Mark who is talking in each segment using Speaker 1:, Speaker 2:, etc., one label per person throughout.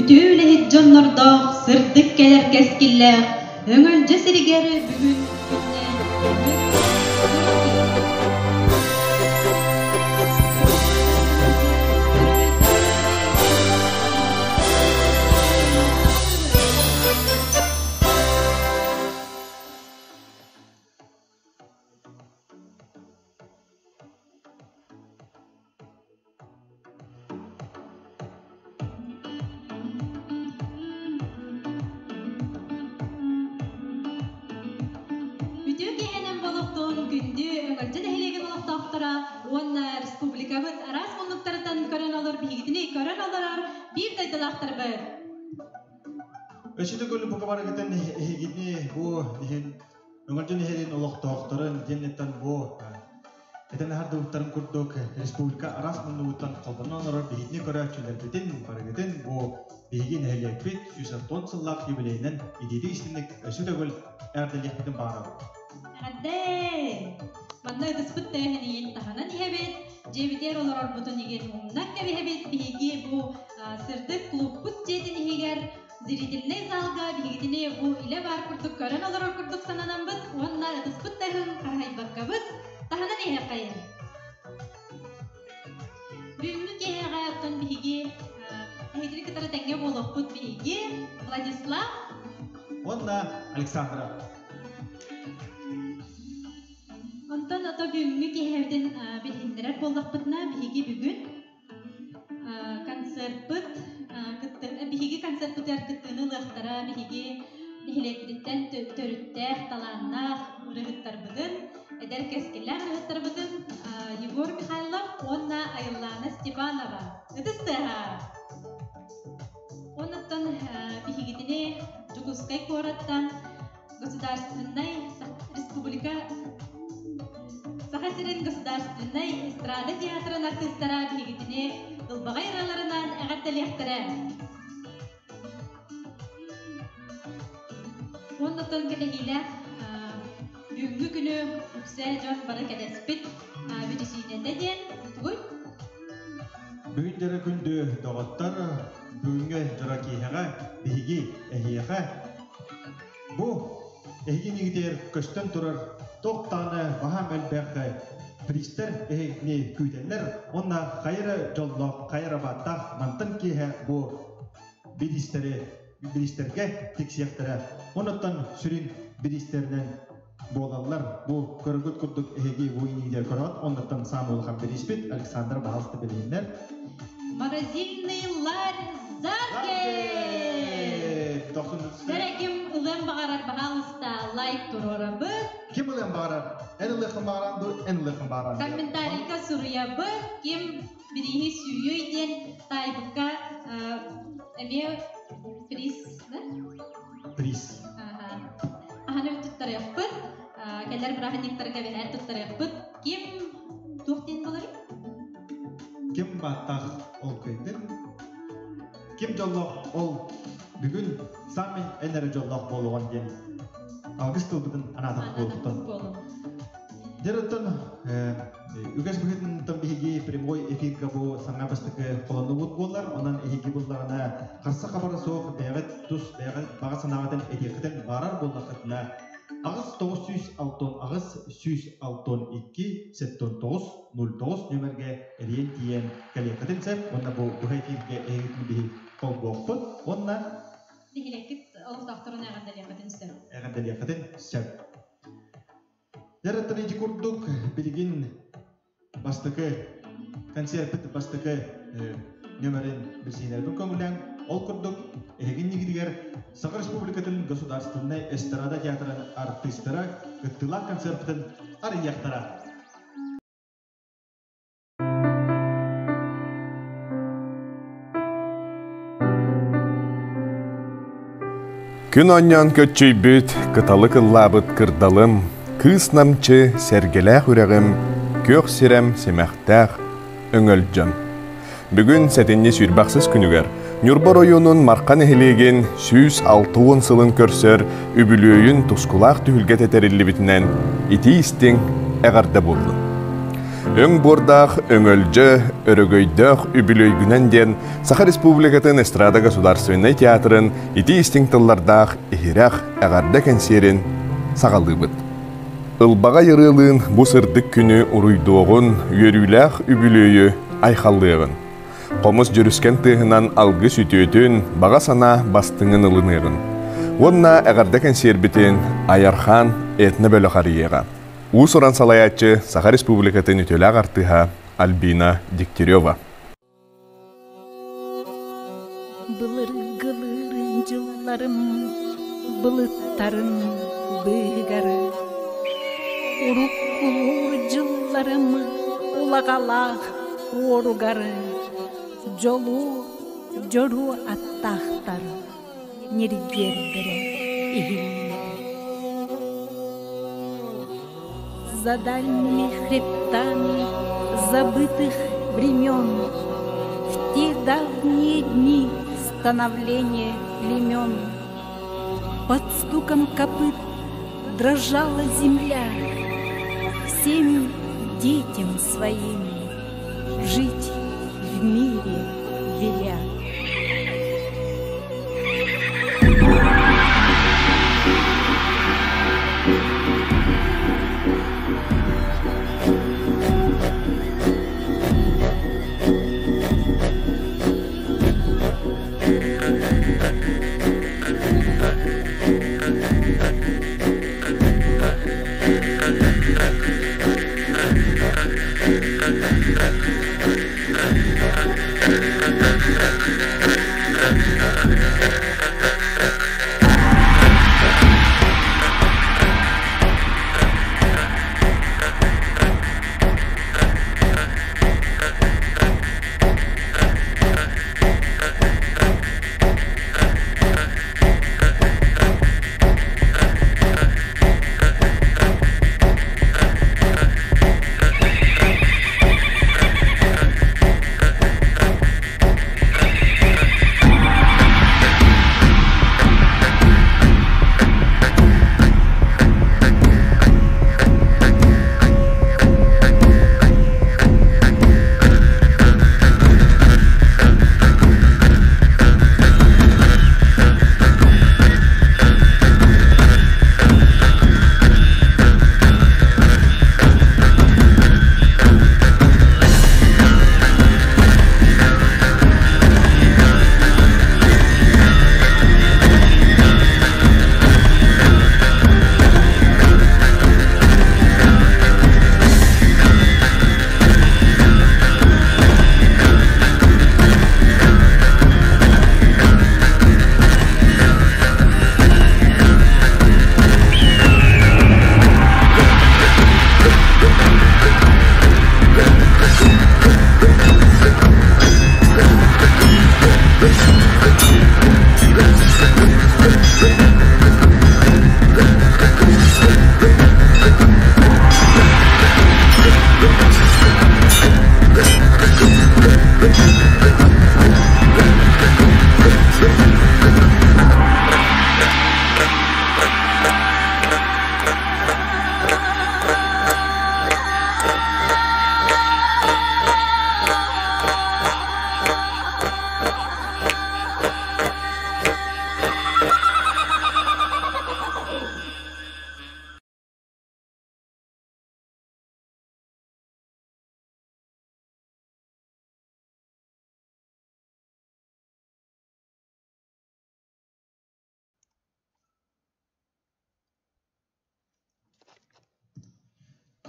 Speaker 1: Үтүө үлэһит дьоннордоох сырдык кэлэр кэскиллээх Өҥөлдьө сиригэр бүгүн күннээн Үтүө киэһэнэн болохтоон күндү Өҥөлдьө нэһилиэгин олохтоохторо уонна республикабыт араас муннуктарыттан көрөн олор биһигитини көрөн олорор биир дойдулаахтарбыт.
Speaker 2: Өссө төгүл бука барыгытын эһигини бу иһин Өҥөлдьө нэһилиэгин олохтоохторун диэнниттэн бу Этэн аһардыбыттарын курдук, республика араас муннугуттан холбонон олорор биһигини көрөөччүлэрбитин барыгытын бу биһиги нэһилиэкпит 110 сыллаах юбилейынан итиитик истинник өссө төгүл эҕэрдэлиэхпитин баҕарабыт.
Speaker 1: Эҕэрдэ! Манна ытыспыт тээһэниин таһынан иһэбит, дьиэбитигэр олорорбутун игин умнан кэбиһэбит. Биһиги бу сырдык клубпут дьиэтин иһигэр зрительнэй залга биһигитини бу илэ баар курдук көрөн олорор курдук сананаммыт уонна ытыспыт таһын хаһайбаккабыт таһынан иһиэххэйин. Бүгүҥҥү киэһэҕэ оттон биһиги эһигини кытары тэҥҥэ буолуохпут биһиги Владислав
Speaker 2: уонна Александра.
Speaker 1: Онтон ото бүгүҥҥү киэһэбитин билиһиннэрэр буоллахпытына биһиги бүгүн Концерпыт биһиги концерпытыгар кыттыыны ылыахтара биһиги нэһилиэкпититтэн төрүттээх, талааннаах ырыаһыттарбытын, эдэр кэскиллээх ырыаһыттарбытын Егор Михайлов уонна Айыллаана Степанова. Ытыс тыаһа! Оннуттан биһигитини Дьокуускай куораттан Государственнай Республика Саха сирин Государственнай эстрада театрын артыыстара биһигитини ылбаҕай ырыаларынан эҕэрдэлиэхтэрэ. Уоннаттан кэтэһиилээх бүгүҥҥү күнү үксэ дьон бары кэтэспит бүтүсүүнэтэ диэн тугуй?
Speaker 2: Бүгүн дьоро күндү доҕоттор, бүгүҥҥү дьоро киэһэҕэ биһиги эһиэхэ Бу эһиги иннигитигэр көстөн турар туох даҕаны баһаам элбэх туристар эһигини күүтэллэр уонна хайа эрэ дьоллоох, хайа эрэ бааттаах мантан киэһэ бу бириистэри бириистэргэ тиксиэхтэрэ. Онуттан сүрүн бириистэринэн буолаллар. Бу көрөргүт курдук эһиги бу иннигитигэр көрөҕүт. Оннуттан саамай улахан бирииспит Александр баһаалыста билиһиннэр.
Speaker 1: Морозильный ларь Зарге! Дөрө ким ылыан баҕарар, баһаалыста лайк туруорабыт.
Speaker 2: Ким ылыан баҕарар? Эн ылыаххын баҕаран ду, эн ылыаххын баҕаран.
Speaker 1: Комментарийга суруйабыт. Ким бирииһи сүүйүй диэн таайбыкка эмиэ приз, да?
Speaker 2: Приз.
Speaker 1: Аһаны туттарыахпыт. Кэлэр бырааһынньыктарга бэһээт туттарыахпыт. Ким туох диэн буоларый?
Speaker 2: Ким бааттаах ол кыайдын, ким дьоллоох ол бүгүн саамай эн эрэ дьоллоох буолуоҕун диэн алгыс тылбытын анаатах буолуохтун. Дьэ, үгэс быһыытынан биһиги прямой эфирга бу саҥа бастакы холонубут буолар. Онон эһиги буллаҕына харса хабара суох бэйэҕит тус бэйэҕит баҕа санааҕытын этиэххитин баарар буоллаххытына 8 968 162 79 09 нөмерге эрийэн тиийэн кэлиэххитин сөп. Уонна бу быһа эфиргэ эһигитин биһи холбуохпут. Уонна
Speaker 1: Нэһилиэккит олохтоохторун эҕэрдэлиэххитин сөп.
Speaker 2: Эҕэрдэлиэххитин сөп. Дьэ, ити курдук билигин бастакы концертпит бастакы нөмерин билсиһиннэрбин көҥүлээн, ол курдук эһиги иннигитигэр Саха Республикатын Государственнай эстрада театрын артыыстара кыттыылаах концертпытын арыйыахтара.
Speaker 3: Күн оонньоон көччүйбүт, кыталык ыллаабыт кырдалым, кыыс намчы, сэргэлээх үрэҕим, күөх сирэм симэхтээх өҥөлдьөм. Бүгүн сэтинньи сүүрбэхсис күнүгэр Ньурба оройуонун Марха нэһилиэгин 160 сылын көрсөр үбүлүөйүн тускулаах түһүлгэ тэриллибитинэн итии истиҥ эҕэрдэ буоллун. Өҥ буордаах Өҥөлдьө өрөгөйдөөх үбүлүөйгүнэн диэн Саха Республикатын эстрада государственнай театрын итии истиҥ тыллардаах иһирэх эҕэрдэ кэнсиэрин саҕалыыбыт. Ылбаҕай ырыалыын бу сырдык күнү уруйдуоҕун, үөрүүлээх үбүлүөйү айхаллыаҕын. Хомус дьүрүскэн тыаһынан алгыс үтүөтүн, баҕа санаа бастыҥын ылыныаҕын. Уонна эҕэрдэ кэнсиэрбитин Айархаан этно-бөлөх арыйыаҕа. Уус-уран салайааччы Саха Республикатын үтүөлээх артыыһа Альбина Дегтярева.
Speaker 4: Былыргылыыр дьылларым былыттарын быыһыгар Уруккулуур дьылларым улаҕалаах уоругар Дьолу дьору аттаахтар ньиргиэрдэрэ иһиллэр. За дальними хребтами забытых времен, В те давние дни становления племен, Под стуком копыт дрожала земля, Всем детям своим жить в мире веля.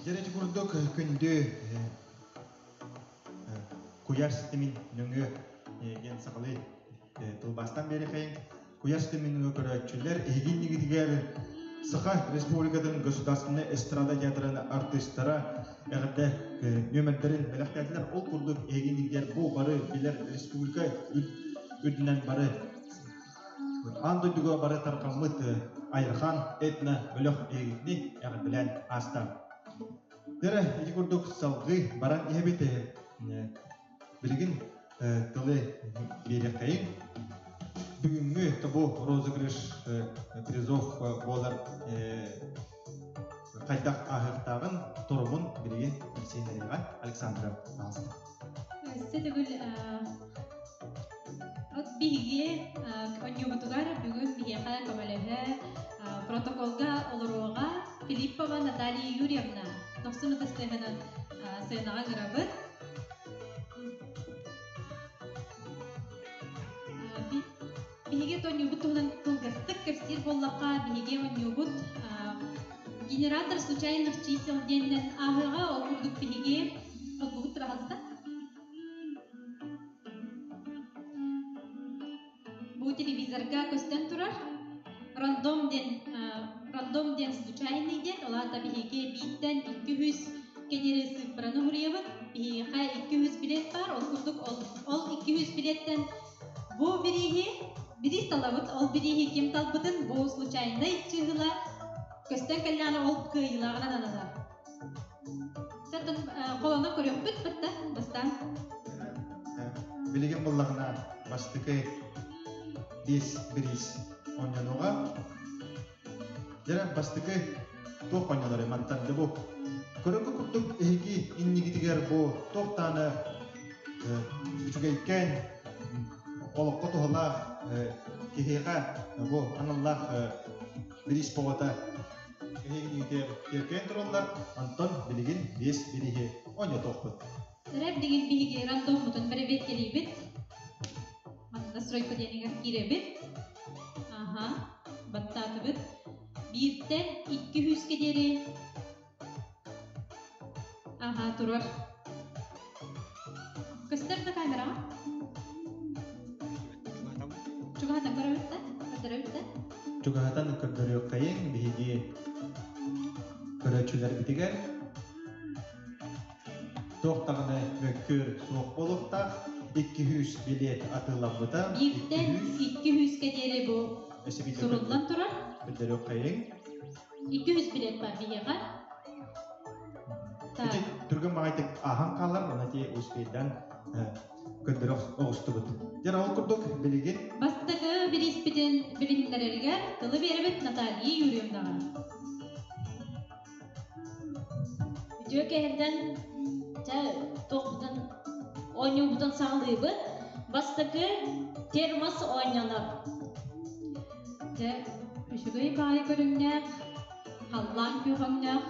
Speaker 2: Дьэ курдук күндү куйаар ситимин нөҥүө диэн сахалыы тылбаастан биэриэхэйин. Куйаар ситимин нөҥүө көрөөччүлэр эһиги иннигитигэр Саха Республикатын Государственнай эстрада театрын артыыстара эҕэрдэ нүөмэрдэрин бэлэхтээтилэр. Ол курдук эһиги иннигитигэр бу бары билэр республика үрдүнэн бары аан дойдуга бары тарҕаммыт Айархан этно бөлөх эһигитини эҕэрдэлээн ааста. Дэрэ, ити курдук салгыы баран иһэбит. Билигин тылы биэриэххэйиҥ. Бүгүҥҥү тобу розыгрыш призов буолар хайдах ааһыахтааҕын торумун билигин билсиһиннэриэҕэ Александра пожалуйста.
Speaker 1: Өссө төгүл от биһиги онньуубутугар бүгүн биһиэхэ көмөлөһө протоколга олоруоҕа Филиппова Наталья Юрьевна дохсун ытыстыһынан сыанаҕа ыҥырабыт. Биһиги онньуубут туһунан кылгастык кэпсиир буоллахха, биһиги онньуубут генератор случайных чисел диэнинэн ааһыаҕа, ол курдук биһиги холбугут пожалуйста. Бу телевизорга көстөн турар рандом диэн рандом диэн случайный диэн, ол аата биһиги бииртэн 200 кэдиэри сыыппараны уһуруйабыт. Биһиэхэ 200 билет баар, ол курдук ол 200 билеттэн бу бирииһи бириис талабыт, ол бирииһи ким талбытын бу случайнай чыыһыла көстөн кэллэҕинэ ол кыайыылааҕынан ананар. Саттан холоно көрүөхпүт бытта бастаан.
Speaker 2: Билигин буллаҕына бастакы биэс бириис оонньонуоҕа. Дьэ бастакы туох оонньонорой мантан дьэ бу көрөнгө курдук эһиги иннигитигэр бу туох даҕаны үчүгэйкээн олоххо туһалаах киһиэхэ бу аналлаах бириис боҕото эһигинигитигэр тиэркэйэн тураллар, онтон билигин биэс бирииһи оонньотуохпут.
Speaker 1: Эрэ билигин биһиги рандоммутун бэрэбиэркэлиибит. Манна настройка диэнигэр киирэбит. Аха, баттаатыбыт. Бииртэн 200-гэ диэри Аха, турар. Көстөр да камераҕа? Чугаһатан көрөбүт да? Көрдөрөбүт да?
Speaker 2: Чугаһатан көрдөрүөххэйиҥ биһиги көрөөччүлэрбитигэр туох даҕаны мөккүөр суох буолуохтаах. 200 билиэт атыыламмыта.
Speaker 1: Бииртэн 200-гэ диэри бу суруллан турар.
Speaker 2: Көрдөрүөххэйиҥ.
Speaker 1: 200 билет бар биһиэхэ.
Speaker 2: Ити түргэн баҕайытык ааһан хаалар, онон ити успейдан көрдөрө оҕустубут. Дьэ, ол курдук билигин
Speaker 1: Бастакы бирииспитин билиһиннэрэригэр тылы биэрэбит Наталья Юрьевнаҕа.
Speaker 5: Үтүө кэһинтэн чэ туохпутун оонньуубутун саҕалыыбыт. Бастакы термос оонньонор.
Speaker 1: Дьэ, үчүгэй баҕайы көрүҥнээх, халлаан күөх өҥнөөх.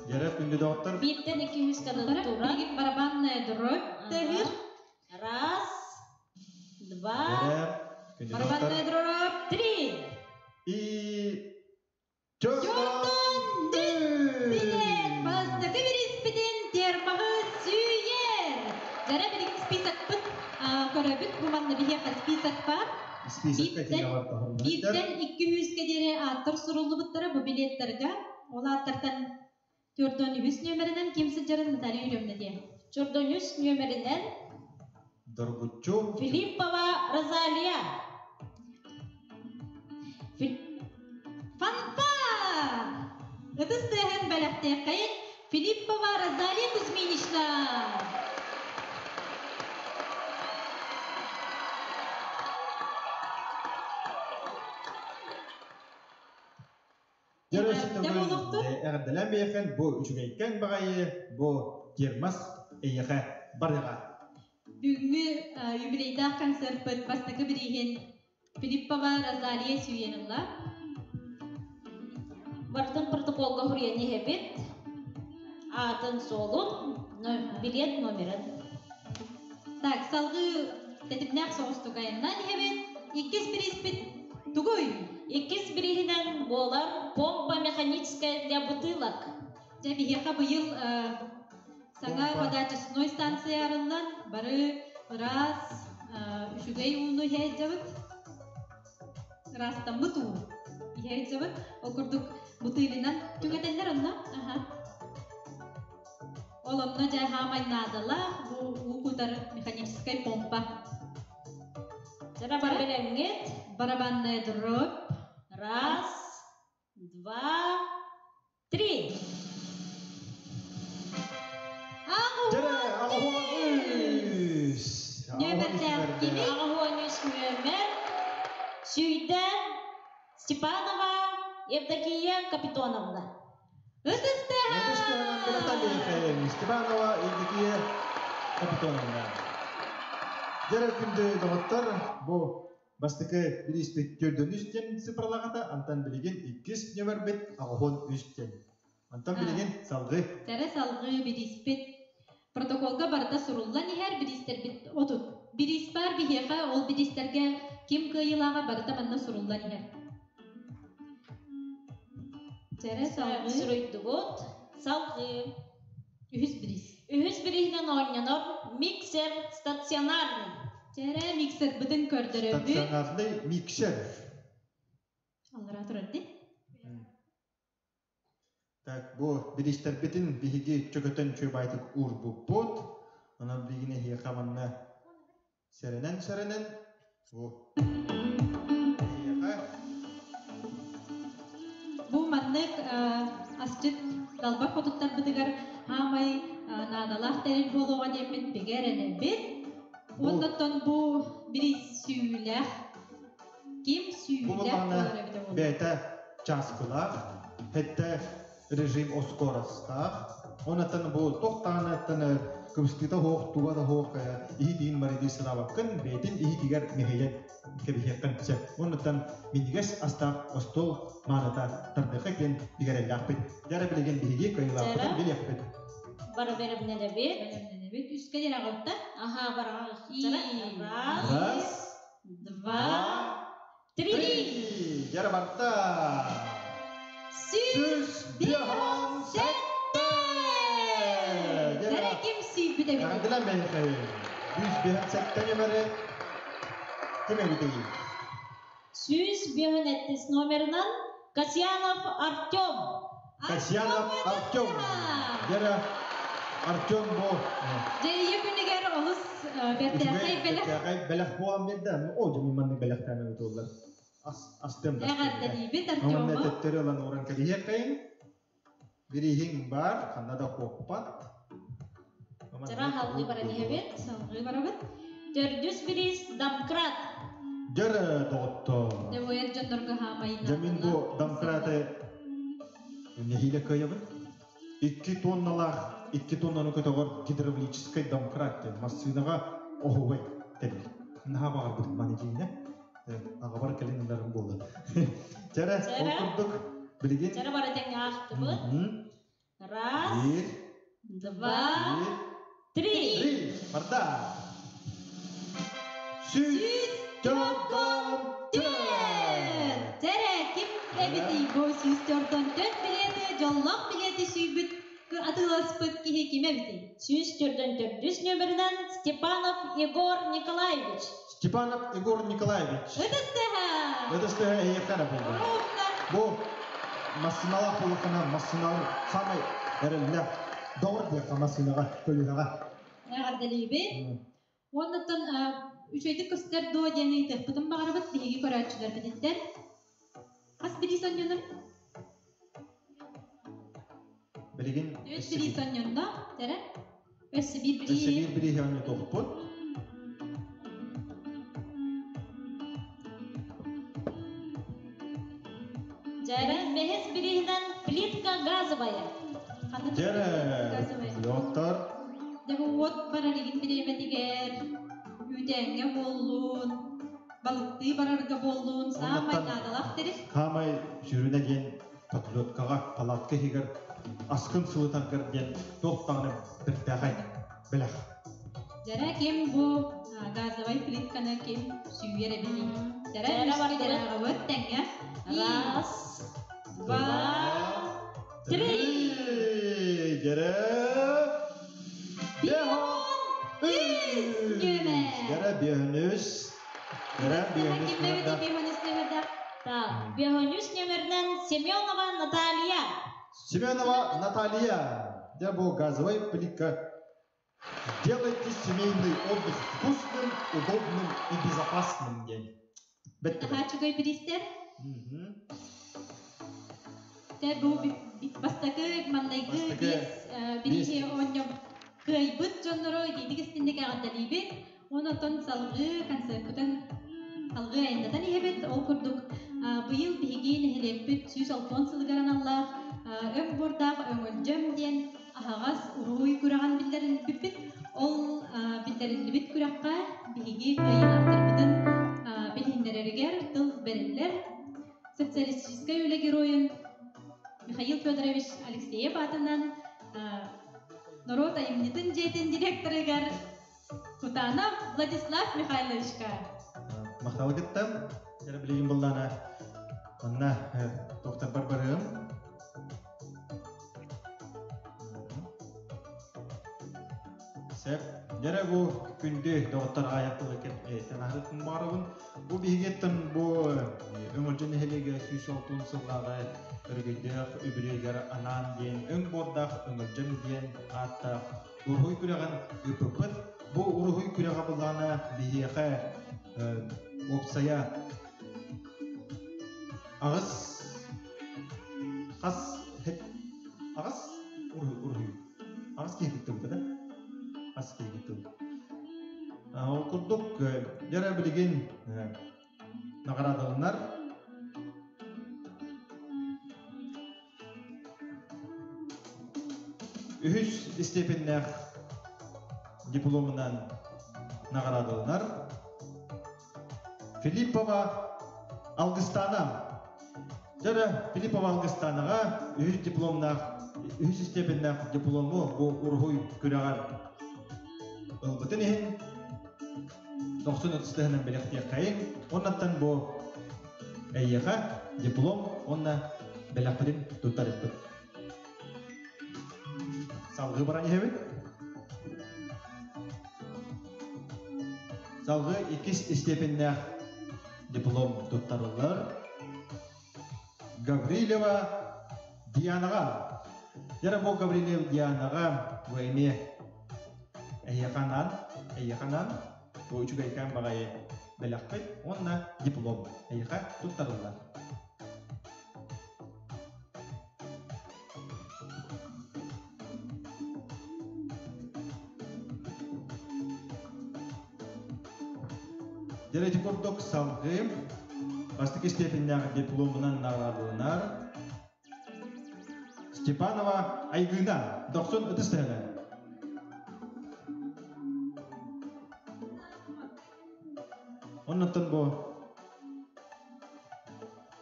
Speaker 2: Дьэрэ күндү доҕоттор.
Speaker 5: Бииртэн 200 кадыр турар.
Speaker 1: Билигин барабанная дробь тыһыр.
Speaker 5: Раз, два,
Speaker 1: барабанная дробь,
Speaker 5: три.
Speaker 2: И
Speaker 1: Чортон билет бастакы бириспитин термаһы сүүйэр. Дьэрэ билигин списокпыт көрөбүт бу манна биһиэхэ список бар. Бииртэн 200-гэ диэри ааттар суруллубуттара бу билеттарга. Ол ааттартан 403 нүөмэринэн ким сылдьарын Наталья Юрьевна диэ.
Speaker 5: 403 нүөмэринэн
Speaker 2: Доргуччу
Speaker 5: Филиппова Розалия.
Speaker 1: Фанфар! Ытыс тыаһын бэлэхтиэххэйин Филиппова Розалия Кузьминична!
Speaker 2: Эҕэрдэлээн биэхэн бу үчүгэйкэн баҕайы бу термос эйиэхэ барыаҕа.
Speaker 1: Бүгүҥҥү юбилейдаах концертпыт бастакы бирииһин Филиппова Розалия сүүйэн ылла.
Speaker 5: Барытын протоколга хуруйан иһэбит. Аатын суолун, билет номерын.
Speaker 1: Так, салгыы тэтимнээх соҕустук айаннаан иһэбит. Иккис бирииспит тугуй?
Speaker 5: Иккис бирииһинэн буолар помпа механическая для бутылок.
Speaker 1: Дьэ, биһиэхэ быйыл саҥа водоочистной станция арыллан, бары ыраас, үчүгэй ууну иһэ сылдьабыт. Ыраастаммыт уу иһэ сылдьабыт. Ол курдук бутылынан түҥэтэллэр онно. Аха. Ол онно дьэ хаамай наадалаах бу уу кутар механическай помпа.
Speaker 5: Чара бар бэлэмҥит.
Speaker 1: Барабанная дробь.
Speaker 5: Раз, два, три.
Speaker 2: Аҕыс!
Speaker 1: Нүөмэрдээх кими?
Speaker 5: 83 нүөмэр. Сүүйдэ Степанова Евдокия Капитоновна.
Speaker 1: Ытыстыһа!
Speaker 2: Степанова Евдокия Капитоновна. Дьэ, күндү доҕоттор, бу бастакы бирииспит 43 диэн цифралаҕата, антан билигин иккис нөмөрбүт 83 диэн. Онтон билигин салгыы.
Speaker 1: Чэрэ салгыы бирииспит. Протоколга барыта суруллан иһэр бириистэрбит 30. Бириис баар биһиэхэ, ол бириистэргэ ким кыайыылааҕа барыта манна суруллан иһэр. Чэрэ салгыы.
Speaker 5: Суруйдубут. Салгыы.
Speaker 1: Үһүс бириис.
Speaker 5: Үһүс бирииһинэн оонньонор миксер стационарный.
Speaker 1: Чэрэ миксербытын көрдөрөбүт.
Speaker 2: Стационарный миксер.
Speaker 1: Аллара турар дии.
Speaker 2: Так, бу бириистэрбитин биһиги чөкөтөн чуобайтык уурбуппут. Онон билигин эһиэхэ манна сэрэнэн-сэрэнэн бу эһиэхэ
Speaker 1: Бу маннык асчыт далбар хотуттарбытыгар хаамай наадалаах тэрил буолуоҕа диэммит бигэ эрэнэбит. Уоннаттан бу бириис сүүлээх ким сүүлээх буолар эбитэ буолуо.
Speaker 2: Бэйэтэ чааскылаах, хэттэ режим оскоростаах. Онтон бу тохтаанаттан кыбыстыыта суох, туга да суох иһитиин барыдыы санаабаккын, бэйэтин иһитигэр мэһэйэн кэбиһиэххин сөп. Онтон минньигэс астаах остуол мааныта тардыахха диэн бигэрэллээхпит. Дьара билигин биһиги кыайыылаахпытын билиэхпит.
Speaker 5: Бары бэлэмнэнэбит.
Speaker 1: Бэлэмнэнэбит. Үскэ диэн аҕалта.
Speaker 5: Аха, бараҕа. Раз,
Speaker 2: Раз,
Speaker 5: два, три.
Speaker 2: Три! Дьара барда!
Speaker 1: 157! Дьэрэ ким сүүрбүт эбит?
Speaker 2: Эҕэрдэлэн бэйэхэй. 157 нөмөрү ким эбитий?
Speaker 5: 157 номерынан Касьянов Артем.
Speaker 2: Касьянов Артем. Дьэрэ Артем бу
Speaker 1: Дьэ, ийэ күнүгэр олус бэртээхэй бэлэх.
Speaker 2: Бэртээхэй бэлэх буолан биэрдэ. О, дьэ, мин маннык бэлэхтээн эбит буоллар. Астым да.
Speaker 1: Эҕэрдэлиибит Артему.
Speaker 2: Онно төттөрү ылан ууран кэбиһиэххэйин. Бирииһиҥ баар, ханна да куоппат.
Speaker 5: Дьара халгыы баран иһэбит.
Speaker 1: Салгыы барабыт.
Speaker 5: Төрдүс бириис домкрат.
Speaker 2: Дьэрэ доҕоттор.
Speaker 1: Дьэ, дьоннорго хаамайын.
Speaker 2: Дьэ, мин бу домкраты нэһиилэ кыайабын. 2 тонналаах, 2 тоннаны көтөҕөр гидравлическай домкрат диэн массыынаҕа оһуобай тэрил. Наһаа баҕарбытым маны дьиҥинэ. Аҕабар кэлин ыларым буолла. Чэрэ, ол курдук билигин
Speaker 5: Чэрэ бары тэҥҥэ аахтыбыт. Раз,
Speaker 2: Bir,
Speaker 5: два,
Speaker 2: bir,
Speaker 5: три.
Speaker 2: Три. Барда. 144.
Speaker 1: Чэрэ, ким эбитий бу 144 билети, дьоллоох билети сүүйбүт атыыласпыт киһи ким эбитий?
Speaker 5: 144 нөмеринэн Степанов Егор Николаевич.
Speaker 2: Степанов Егор Николаевич.
Speaker 1: Ытыстыһа!
Speaker 2: Ытыстыһа эйиэхэ буолла. Бу массыыналаах буоллаххына массыыналар самай эрэллээх доҕор диэххэ массыынаҕа көлүөһэҕэ.
Speaker 1: Эҕэрдэлиибит. Уоннаттан үчүгэйдик көстөр дуо диэн ыйытыахпытын баҕарабыт биһиги көрөөччүлэрбититтэн. Хас бириис онньонор?
Speaker 2: Билигин
Speaker 1: Үс бириис онньонно. Тэрэ? Өссө биир бириис.
Speaker 2: Өссө биир бирииһи онньотуохпут.
Speaker 5: Дьэрэ бэһис бирииһинэн плитка газовая.
Speaker 2: Дьэрэ лёттар.
Speaker 1: Дьэ бу уот барар игин бириэмэтигэр үүтээҥҥэ буоллун, балыктыы барарга буоллун, саамай наадалаах тэрил.
Speaker 2: Саамай сүрүнэ диэн патриоткаҕа, палатка иһигэр аскын сылытаргар диэн туох даҕаны бэртээхэй бэлэх.
Speaker 1: Дьэрэ ким бу газовай плитканы ким сүүйэр эбитий? Дьэрэ үскэ тэҥҥэ.
Speaker 5: Раз, два, три.
Speaker 2: Дьэрэ Бехон
Speaker 1: үс нүөмэр.
Speaker 2: Дьэрэ биэһүнүс. Дьэрэ биэһүнүс
Speaker 1: Киммэбит биэһүнүс нүөмэрдээх.
Speaker 5: Так, биэһүнүс нүөмэринэн Семенова Наталья.
Speaker 2: Семенова Наталья. Дьэ бу газовай плитка. Делайте семейный отдых вкусным, удобным и безопасным диэн. Бэттэ.
Speaker 1: Наһаа бириистэр. Тэ бу бастакы маннайгы биэс бирииһи оонньом кыайбыт дьоннору итиитик истинник эҕэрдэлиибит. Онон салгыы концерпытын салгыы айаннатан иһэбит. Ол курдук быйыл биһиги нэһилиэкпит 160 сылыгар аналлаах өҥ буордаах өҥөлдьөм диэн аһаҕас уруһуй күрэҕин биллэриллибиппит. Ол биллэриллибит күрэххэ биһиги кыайыылаахтарбытын билиһиннэрэригэр тыл бэриллэр. Социалистическай үлэ геройун Михаил Федорович Алексеев аатынан норуот айымньытын дьиэтин директорыгар Кутанов Владислав Михайловичка.
Speaker 2: Махталы кыттам. Дьэ билигин буллана. Манна доктор барбарыым. Сеп. Дьэрэ бу күндү доҕоттор аҕайах тылы кэп баарабын. Бу биһигиттэн бу Өҥөлдьө нэһилиэгэ 160 сыллааҕы өрөгөйдөөх үбүлүөйгэр анаан диэн өҥ буордаах Өҥөлдьөм диэн ааттаах уруһуй күрэҕин ыыппыппыт. Бу уруһуй күрэҕэ былаана биһиэхэ уопсайа аҕыс хас аҕыс уруһуй аҕыс киһи кыттыбыта да хас киһи кыттыбыта. Ол курдук дьэрэ билигин наҕараадаланар Үһүс степеннээх дипломунан наҕараадаланар Филиппова Алгыстана. Дьэрэ Филиппова Алгыстанаҕа үһүс дипломнаах үһүс степеннээх диплому бу уруһуй күрэҕэр ылбытын иһин дохсун ытыстыһынан бэлэхтиэххэйиҥ. Оннаттан бу эйиэхэ диплом уонна бэлэхпитин туттарыахпыт. Салгыы баран иһэбит. Салгыы иккис степеннээх диплом туттарыллар. Гаврилева Дианаҕа. Дьэ бу Гаврилева Дианаҕа бу эмиэ эһиэхэ анаан, эйиэхэ анаан бу үчүгэйкээн баҕайы бэлэхпит уонна диплом эйиэхэ туттарыллар. Дьэ ити курдук салгыы бастакы степеннээх дипломунан наҕараадаланар Степанова Айгыына дохсун ытыс тыһынан. Оннуттан бу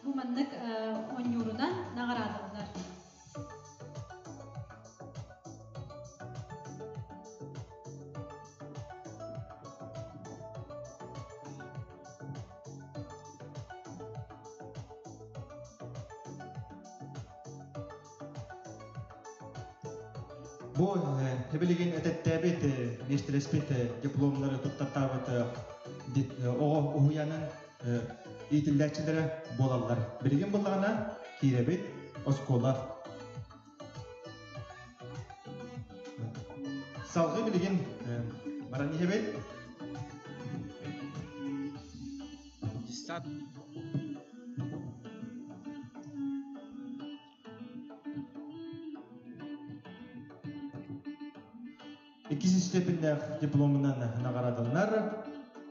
Speaker 1: Бу маннык оонньуурунан наҕараадаланар.
Speaker 2: Бу билигин этэттээбит, миэстэлэспит дипломнары туттартаабыт оҕо уһуйаанын иитиллээччилэрэ буолаллар. Билигин буллаҕына киирэбит оскуола. Салгыы билигин баран иһэбит.
Speaker 6: Десант
Speaker 2: Иккис степеннээх дипломунан наҕараадаланар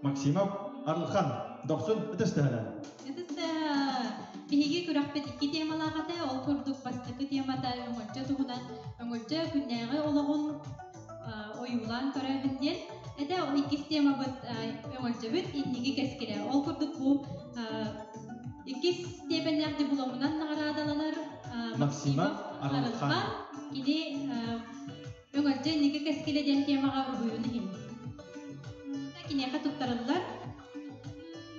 Speaker 2: Максимов Арылхан дохсун ытыс тыһынан.
Speaker 1: Ытыс биһиги күрэхпит икки темалаах этэ. Ол курдук бастакы темата өҥөлдьө туһунан өҥөлдьө күннээҕи олоҕун ойуулаан көрөөһүн диэн. Этэ иккис темабыт өҥөлдьөбүт инники кэскилэ. Ол курдук бу иккис степеннээх дипломунан наҕараадаланар
Speaker 2: Максимов Арылхан.
Speaker 1: Кини Өҥөлдьө инники кэскилэ диэн темаҕа уруһуйун иһин. Киниэхэ туттарыллар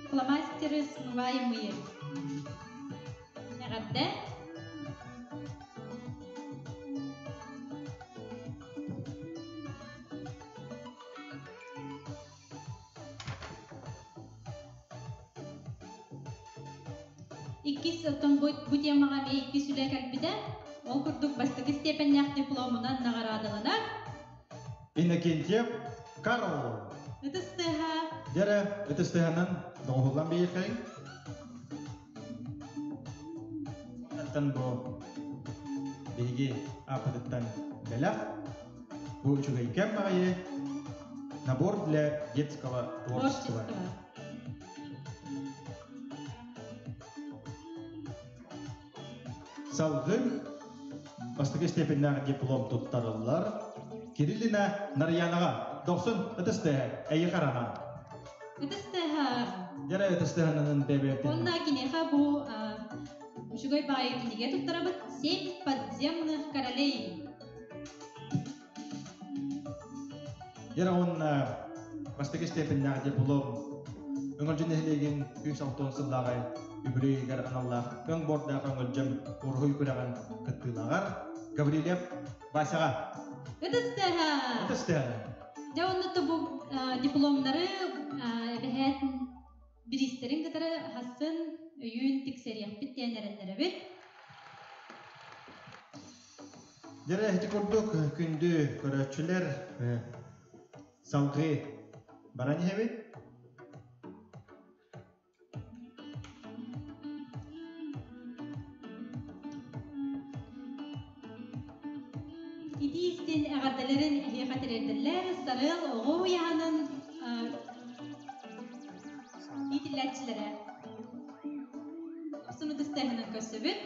Speaker 1: фломастеры смываемые. Эҕэрдэ. Иккис оттон бу, бу темаҕа эмиэ иккис үлэ кэлбитэ. Ол курдук бастакы степеннээх дипломунан наҕараадаланар.
Speaker 2: Иннокентьев Карл.
Speaker 1: Ытыс тыаһа.
Speaker 2: Дьэрэ, ытыс тыаһынан доҕуһуллан биэриэххэйиҥ. Оттон бу биһиги ааппытыттан бэлэх. Бу үчүгэйкэм баҕайы набор для детского творчества. Салгыы бастакы степеннээх диплом туттарыллар. Кириллина Нарьянаҕа дохсун ытыс тыаһа эйиэхэ аранан.
Speaker 1: Ытыс тыаһа.
Speaker 2: Дьэрэ ытыс тыаһананын бэбиэтин.
Speaker 1: Онна киниэхэ бу үчүгэй баайы кинигэ туттарабыт «Семь подземных королей».
Speaker 2: Дьэрэ уонна бастакы степеннээх диплом Өҥөлдьө нэһилиэгин 160 сыллааҕы үбүлүөйүгэр аналлаах өҥ буордаах өҥөлдьөм уруһуй күрэҕин кыттыылааҕар Гаврильев Васяҕа.
Speaker 1: Ытыс тыаһа!
Speaker 2: Ытыс тыаһа!
Speaker 1: Дьэ онно бу дипломнары эбэһээт бириистэрин кытары хасын өйүүн тиксэриэхпит диэн эрэннэрэбит.
Speaker 2: Дьэрэ ити курдук күндү көрөөччүлэр салгыы баран иһэбит.
Speaker 1: Итии истин эҕэрдэлэрин эһиэхэ тириэрдэллэр Сарыал оҕо уйаһанын иитиллээччилэрэ. Дохсун ытыс тыаһынан көрсөбүт.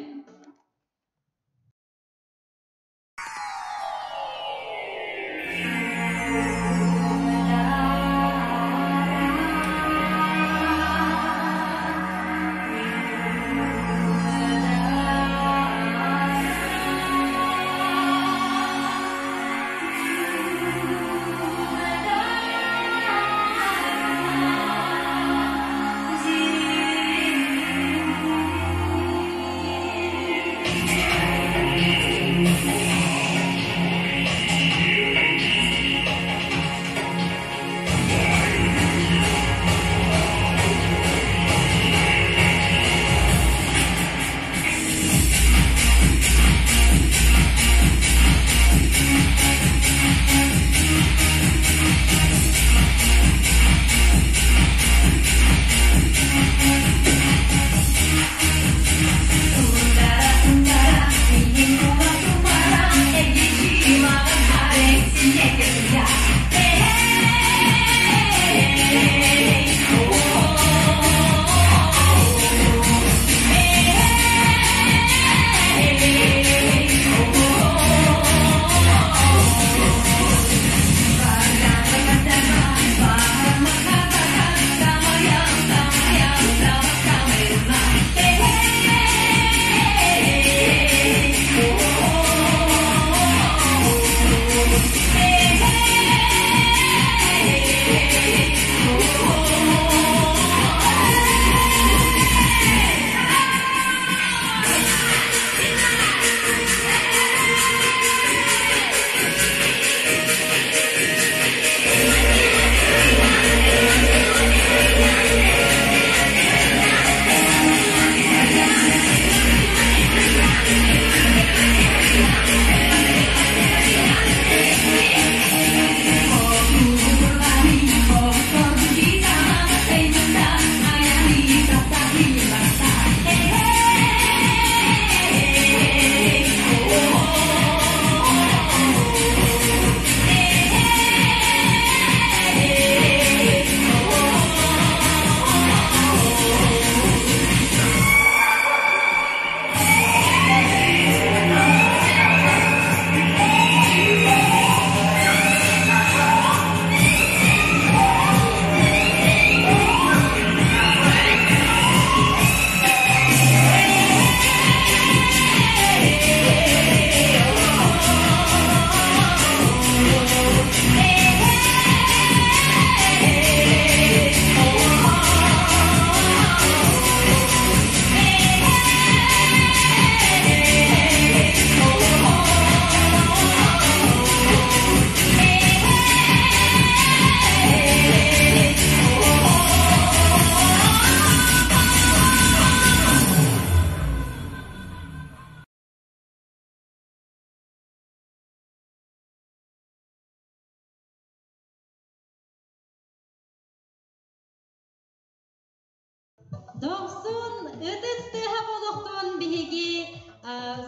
Speaker 1: Дохсун ытыс тыаһа буолуохтун биһиги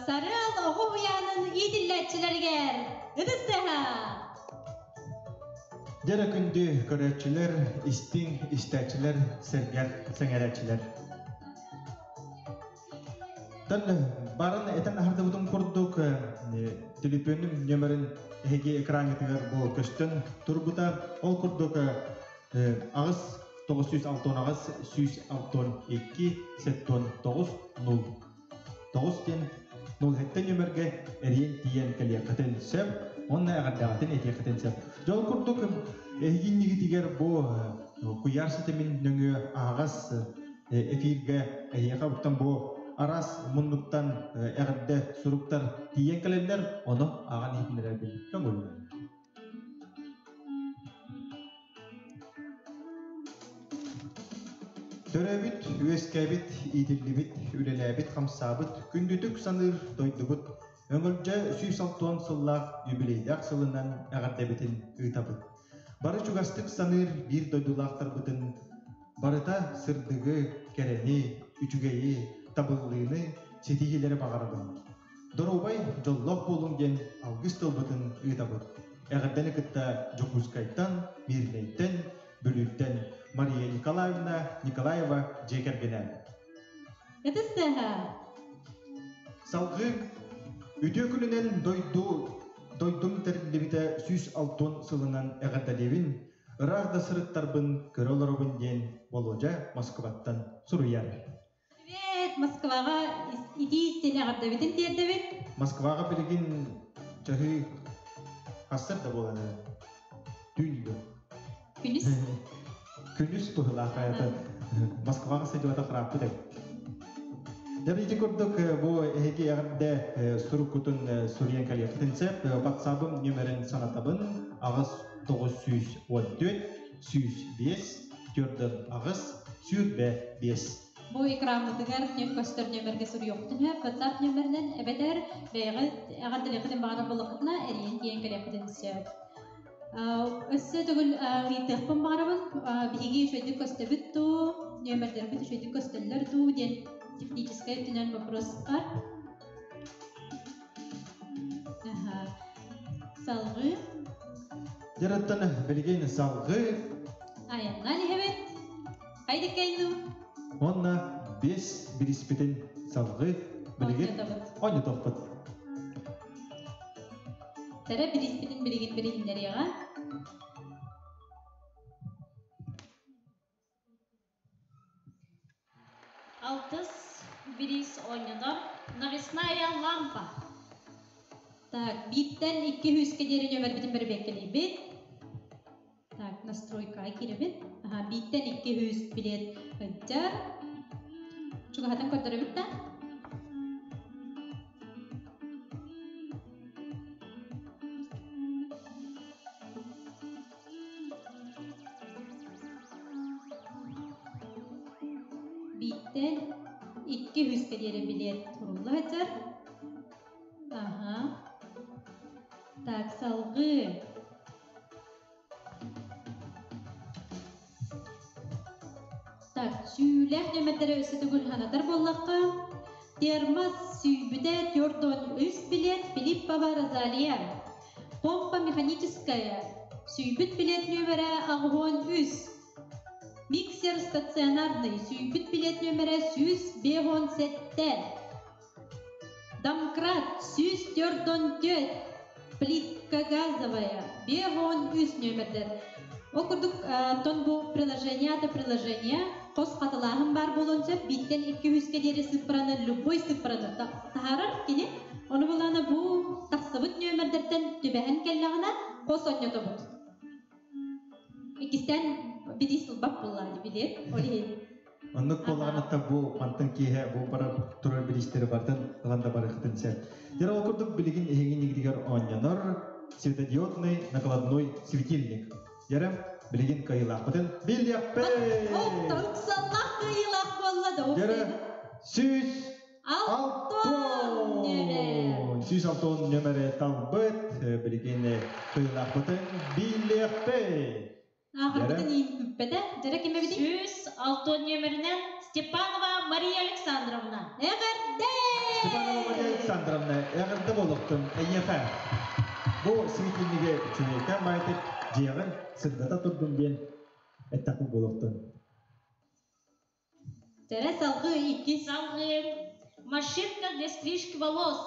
Speaker 1: Сарыал оҕо уһуйаанын иитиллээччилэригэр ытыс тыаһа!
Speaker 2: Дьэрэ күндү көрөөччүлэр, истиҥ истээччилэр, сэргэх сэҥээрээччилэр. Тан баран этэн аһардыбытым курдук телефонум нөмерин эһиги экраҥҥытыгар бу көстөн турбута. Ол курдук аҕыс 968 162 79 0 9 диэн 07 нөмергэ эриэн тиийэн кэлиэххитин сөп уонна эҕэрдэҕитин этиэххитин сөп. Дьол курдук эһигиннигитигэр бу куйаар ситимин нөҥүө аһаҕас эфиргэ эһиэхэ оттон бу араас муннуктан эҕэрдэ суруктар тиийэн кэлэллэр, ону ааҕан иһитиннэрэрбин көҥүллээн. Төрөөбүт, үөскээбит, иитиллибит, үлэлээбит, хамсаабыт, күндүтүк саныыр дойдубут Өҥөлдьө 160 сыллаах юбилейдаах сылынан эҕэрдэбитин ыытабыт. Бары чугастык саныыр биир дойдулаахтарбытын барыта сырдыгы, кэрэни, үчүгэйи, табыллыыны, ситиһиилэри баҕарабын. Доруобай, дьоллоох буолуҥ диэн алгыс тылбытын ыытабыт. Эҕэрдэни кытта Дьокуускайтан, Мирнэйтэн, Бүлүүттэн Мария Николаевна Николаева дьиэ кэргэнэ.
Speaker 1: Ытыс тыаһа.
Speaker 2: Салгыы үтүө күнүнэн дойду дойдум тэриллибитэ 160 сылынан эҕэрдэлиибин, ыраах да сырыттарбын көрө олоробун диэн Володя Москваттан суруйар.
Speaker 1: Привет, Москваҕа итии истин эҕэрдэбитин тиэрдэбит.
Speaker 2: Москваҕа билигин чаһыы хассар да буолан эрэр. Түүн да.
Speaker 1: Күнүс.
Speaker 2: Күнүс быһылаах аята Москваҕа сылдьыбата хырааппыт эбит. Дьэ ити курдук бу эһиги эҕэрдэ суруккутун суруйан кэлиэххитин сөп. WhatsApp-ым нүөмэрин санатабын аҕыс 914 105 48 25.
Speaker 1: Бу экраммытыгар көстөр нүөмэргэ суруйуохпутун сөп. WhatsApp нүөмэринэн эбэтэр бэйэҕит эҕэрдэлиэххитин баҕарар буоллаххытына эрийэн тиийэн кэлиэххитин сөп. Өссө төгүл ыйытыахпын баҕарабын, биһиги үчүгэйдик көстөбүт дуу, нүөмэрдэрбит үчүгэйдик көстөллөр дуу диэн техническэй өттүнэн вопрос бар. Салгыы.
Speaker 2: Дьарыттан билигин салгыы.
Speaker 1: Айаннаан иһэбит. Хайдыккайну.
Speaker 2: Уонна бес бириспитин салгыы билигин оонньотохпут.
Speaker 1: Тэрэ бириспитин билигин билиһиннэриэҕэ.
Speaker 5: Алтыс бириис оонньонор навесная лампа.
Speaker 1: Так, бииртэн икки сүүскэ диэри нөмербитин бэрэбиэркэлиибит. Так, настройкаҕа киирэбит. Аха, бииртэн 200 билет ыддьар. Чугаһатан көрдөрөбүт да? Бииртэн 200-кэ диэри билет сурулла сылдьар. Аха. Так, салгыы. Так, сүүлээх нөмэрдэри өссө төгүл санатар буоллахха, термос сүүйбүтэ 43 билет Филиппова Розалия. Помпа механическая сүүйбүт билет нүөмэрэ 83. Миксер стационарный сүүйбүт билет нүөмэрэ 157. Домкрат 144, плитка газовая, 53 нүөмэрдэр. Ол курдук тон бу приложение ата приложение хос хатылааһын баар буолуон сөп бииртэн икки үскэ диэри сыппараны любой сыппараны таһаарар кини ону булаана бу тахсыбыт нүөмэрдэртэн түбэһэн кэллэҕинэ хос онньотобут иккистээн бидии сылбап буоллаҕа билиэт ол иһин
Speaker 2: Оннук буоллаҕына бу мантан киэһэ бу барар турар бириистэри бартан ылан да барыахтын сөп. Дьэ ол курдук билигин эһигин игитигэр оонньонор светодиодный накладной светильник. Дьэрэ билигин кыайыылаахпытын билиэхпит!
Speaker 1: Уксаллаах кыайыылаах буолла да.
Speaker 2: Дьэрэ 106
Speaker 1: нөмер.
Speaker 2: 106 нөмөрө талбыт билигин кыайыылаахпытын билиэхпит!
Speaker 1: Ааҕарбытын иин күүппэтэ. Дьэрэ ким эбитий?
Speaker 5: 106 нүөмэринэн Степанова Мария Александровна.
Speaker 1: Эҕэрдэ!
Speaker 2: Степанова Мария Александровна, эҕэрдэ буолуохтун эйиэхэ. Бу светильниги үчүгэйкээн баайтык дьиэҕин сырдата турдун диэн эттэхпит буолуохтун.
Speaker 1: Дьэрэ салгыы иккис.
Speaker 5: Салгыы машинка для стрижки волос.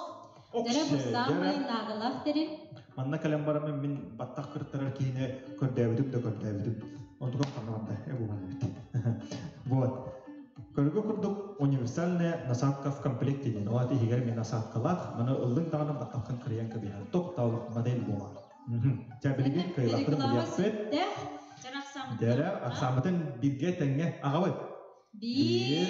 Speaker 1: Дьэрэ бу саамай наадалаах тэрил.
Speaker 2: Манна кэлэн бараммын мин баттах кыртарар киһини көрдөөбүтүм да көрдөөбүтүм. Онтукам ханна барда? Э эбит. Вот. Көргө курдук универсальная насадка в комплекте диэн. Ол иһигэр мин насадкалаах, маны ыллыҥ даҕаны баттаххын кырыйан кэбиһэр. Тохтоолох модель буолар. Чэ билигин кыайылахпытын билиэхпит. Дьэрэ, ахсааммытын бииргэ тэҥҥэ аҕабыт.
Speaker 1: Биир,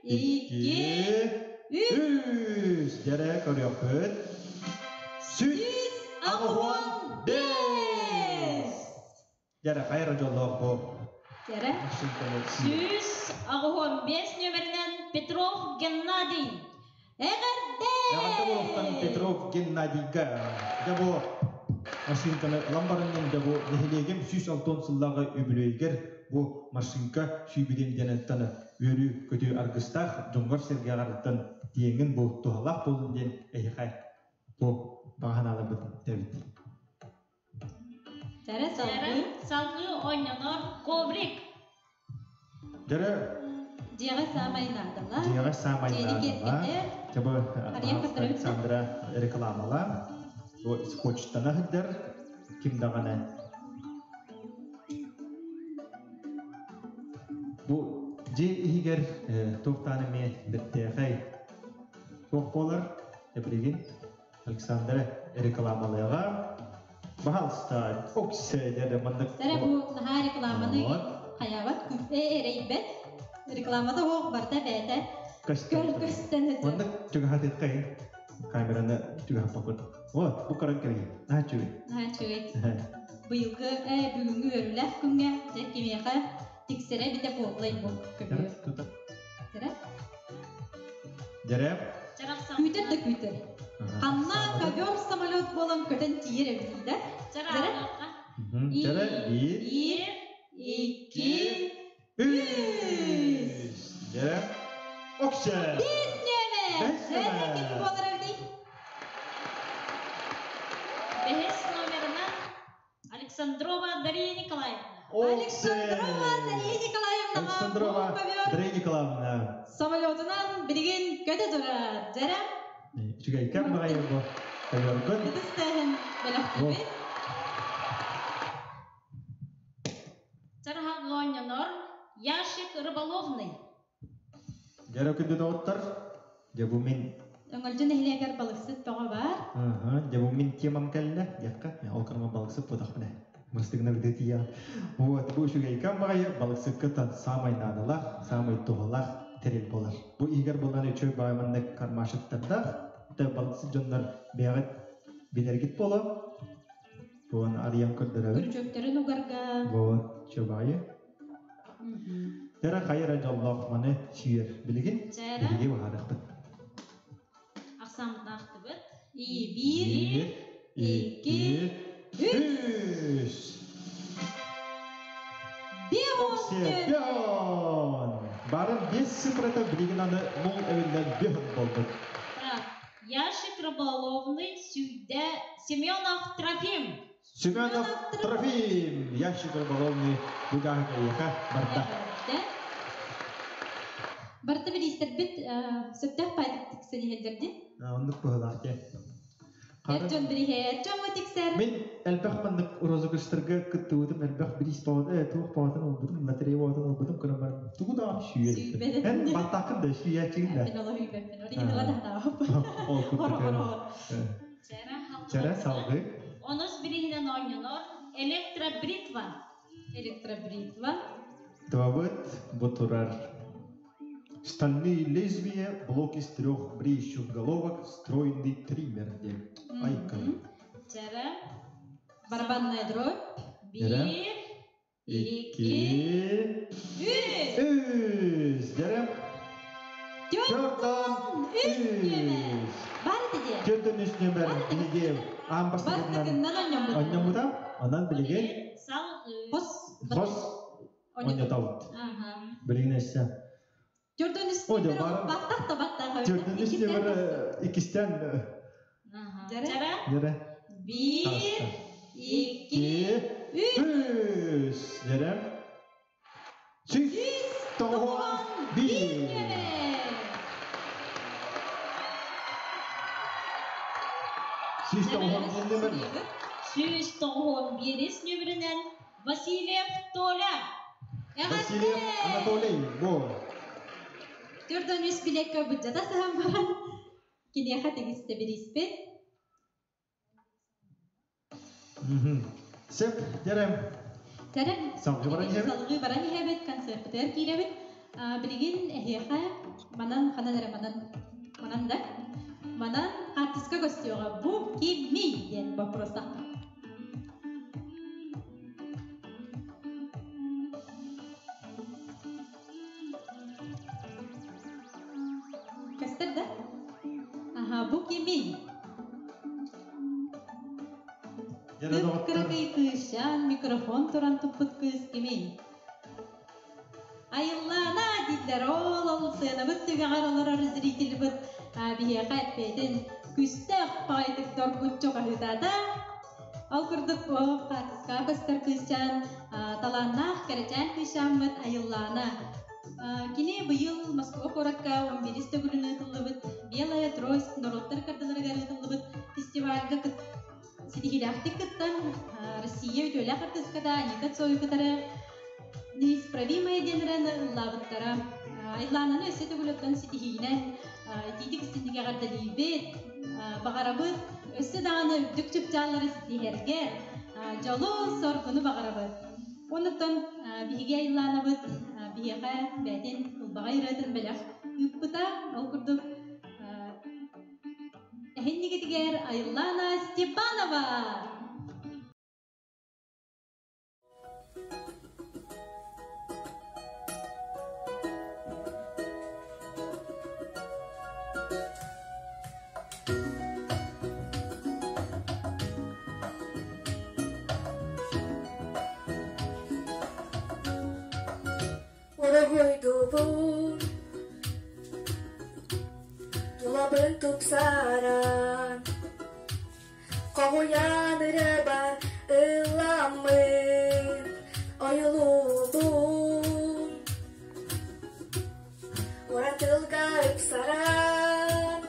Speaker 1: икки, үс.
Speaker 2: Үс. Дьэрэ көрүөхпүт. 185. Дьэрэ, хайа дьоллоох бу.
Speaker 1: Дьэрэ.
Speaker 5: 185 нүөмэринэн Петров Геннадий.
Speaker 1: Эҕэрдэ!
Speaker 2: Эҕэрдэ буолуохтан Петров Геннадийга. Дьэ бу машинканы ылан бараннын дьэ бу нэһилиэгим 160 сыллааҕы үбүлүөйгэр бу машинка сүүбүтүн диэн үөрүү көтүү аргыстаах дьоҥҥор сэргэҕэртэн тиэҥин бу туһалаах буолун диэн эһиэхэ бу баҕанааларбыт эбит.
Speaker 1: Дьэрэ салгыы.
Speaker 5: Салгыы оонньонор коврик.
Speaker 2: Дьэрэ
Speaker 1: Дьиэҕэ саамай наадалаах.
Speaker 2: Дьиэҕэ саамай наадалаах. Дьэ бу Александра рекламалаах. Бу скотчтана сылдьар ким даҕаны. Бу дьиэ иһигэр туохтаан эмиэ бэртээхэй туох буолар? Билигин Александра рекламалыаҕа. Пожалуйста, оксе дьэ маннык.
Speaker 1: Дьэ бу наһаа рекламаны хайаабат эрэйбэт. Рекламата суох барыта бэйэтэ
Speaker 2: көстөн
Speaker 1: көстөн
Speaker 2: Маннык чугаһатыаххай камераны чугаһаппаккын. Вот, бу көрөн кэлин. Наһаа үчүгэй.
Speaker 1: Наһаа үчүгэй. Быйылгы бүгүҥҥү үөрүүлээх күҥҥэ дьэ кимиэхэ тиксэрэ битэ буоллай бу көбүөр. Дьэрэ.
Speaker 2: Дьэрэ.
Speaker 1: Күүтэр да күүтэр. Ханна ковер самолет буолан көтөн тиийэр эбит да?
Speaker 5: Дьэрэ.
Speaker 2: Дьэрэ биир.
Speaker 1: Биир, икки,
Speaker 2: үс. Дьэрэ. Оксе.
Speaker 1: Бэс нүөмэр. Дьэрэ ким буолар эбитий?
Speaker 5: Бэһис номерынан Александрова Дарья Николаевна.
Speaker 1: Александрова Дарья Николаевна.
Speaker 2: Александрова Дарья Николаевна.
Speaker 1: Самолетунан билигин көтө турар. Дьэрэ.
Speaker 2: Үчүгэйкэн баҕайы бу ковергун.
Speaker 1: Ытыс тыаһын бэлэхтиибит.
Speaker 5: Чараһа оонньонор ящик рыболовный.
Speaker 2: Дьэрэ күндү доҕоттор. Дьэ бу мин
Speaker 1: Өҥөлдьө нэһилиэгэр балыксыт бөҕө баар.
Speaker 2: Дьэ бу мин темам кэллэ. Диэххэ, ол кырма балыксыт буотахпын ээ. Мастыгына быдыы Вот, бу үчүгэйкэн баҕайы балыксыкка саамай наадалаах, саамай туһалаах тэрил буолар. Бу иһигэр буолан үчүгэй баҕайы маннык кармашыктардаах, балыксыт дьоннор бэйэҕит билэргит буолуо. Буон арыйан көрдөрөбүт.
Speaker 1: Күрдьүктэрин угарга.
Speaker 2: Вот, чөбайы. Тера хайара дьоллоох маны сүйэр билигин. Билиги баһарыахпыт.
Speaker 5: Ахсамытнаахтыбыт.
Speaker 1: И биир, икки,
Speaker 2: үс.
Speaker 1: Бион!
Speaker 2: Барын бес цифрата билигин аны нул эвиллен бион болбут.
Speaker 5: Так, ящик рыболовный сүйдэ Семенов Трофим.
Speaker 2: Семенов Трофим! Ящик рыболовный бугаһы барда.
Speaker 1: Барта билистер бит сөптөх пайтык тиксен иһэллэрди.
Speaker 2: Оннук быһылаах те.
Speaker 1: Эр дьон бириһэ, эр дьоҥҥо тиксэр.
Speaker 2: Мин элбэх маннык розыгрыштарга кыттыбытым, элбэх бириис баҕатын, туох баҕатын ылбытым, лотерея баҕатын ылбытым, көрөн баран тугу да сүйэр. Эн баттааккын да сүйээччигин да.
Speaker 1: Мин олор үйбэппин, оригинала да хатаабап.
Speaker 2: Ол курдук. Чэрэ салгыы.
Speaker 5: Онус бириһинэн оонньонор электробритва.
Speaker 1: Электробритва.
Speaker 2: Твабыт бу турар. Стальные лезвия, блок из трех бреющих головок, встроенный триммер диэн. Айка.
Speaker 5: Чэрэ.
Speaker 1: Барабанная дробь.
Speaker 5: Биир,
Speaker 2: икки,
Speaker 1: үс.
Speaker 2: Үс. Дьэрэ.
Speaker 1: Төртөн үс нүөмэр. Бар диде.
Speaker 2: Төртөн үс нүөмэр биһиги аан
Speaker 1: бастакынан
Speaker 2: онньоммута. Онон билигин
Speaker 5: Салгыы.
Speaker 1: Хос.
Speaker 2: Хос онньотобут. Билигин өссө.
Speaker 1: Төрдөн үс баттах да баттах.
Speaker 2: Төрдөн үс нөмір иккистэн.
Speaker 5: Дьэрэ.
Speaker 2: Дьэрэ.
Speaker 1: Биир, икки,
Speaker 2: үс. Дьэрэ. 191. 191 нөмір.
Speaker 5: 191 нөмірінен Васильев Толя.
Speaker 2: Васильев Анатолий, бу.
Speaker 1: 43 билекке быджата сыһан баран, киниэхэ тигисте бириспит.
Speaker 2: Сеп, дерем.
Speaker 1: Дерем.
Speaker 2: Салгыы баран иһэбит.
Speaker 1: Салгыы баран иһэбит, концертпытыгар киирэбит. Билигин эһиэхэ манан ханан эрэ манан манан да манан хаартыска көстүөҕэ бу кимий диэн боппуруостаахпын. Көстөр да? Аха, бу кимий? Кып-кыракый кыысчаан микрофон туран туппут кыыс кимий? Айыллаана дииллэр, ол ол сыанабыт түгэҕэр олорор зрительбыт биһиэхэ эппиэтин күстээх баҕайытык доргуччу хаһыытаата. Ол курдук хаартыскаҕа көстөр кыысчаан талааннаах кэрэчээн кыысчааммыт Айыллаана. Кини быйыл Москва куоракка 11 төгүлүн ыытыллыбыт «Белая трость» норуоттар кардаларыгар ыытыллыбыт фестивальга ситиһиилээхтик кыттан Россия үтүөлээх артыыската Анита Цою кытары «Неисправимая» диэн ырыаны ыллаабыттара. Айлаананы өссө төгүл ситиһиинэн итиитик истинник эҕэрдэлиибит, баҕарабыт өссө даҕаны үрдүк чыпчааллары ситиһэргэ дьолу, соргуну баҕарабыт. Оннуттан биһиги Айлаанабыт биһиэхэ бэйэтин ылбаҕай ырыатын бэлэх ыыппыта. Ол курдук эһиннигитигэр Айлана Степанова!
Speaker 7: Уруһуйдуубун тулабын тупсаран, хоһуйан ырыабар ылламмын ойулуубун. Уратылга ыпсаран,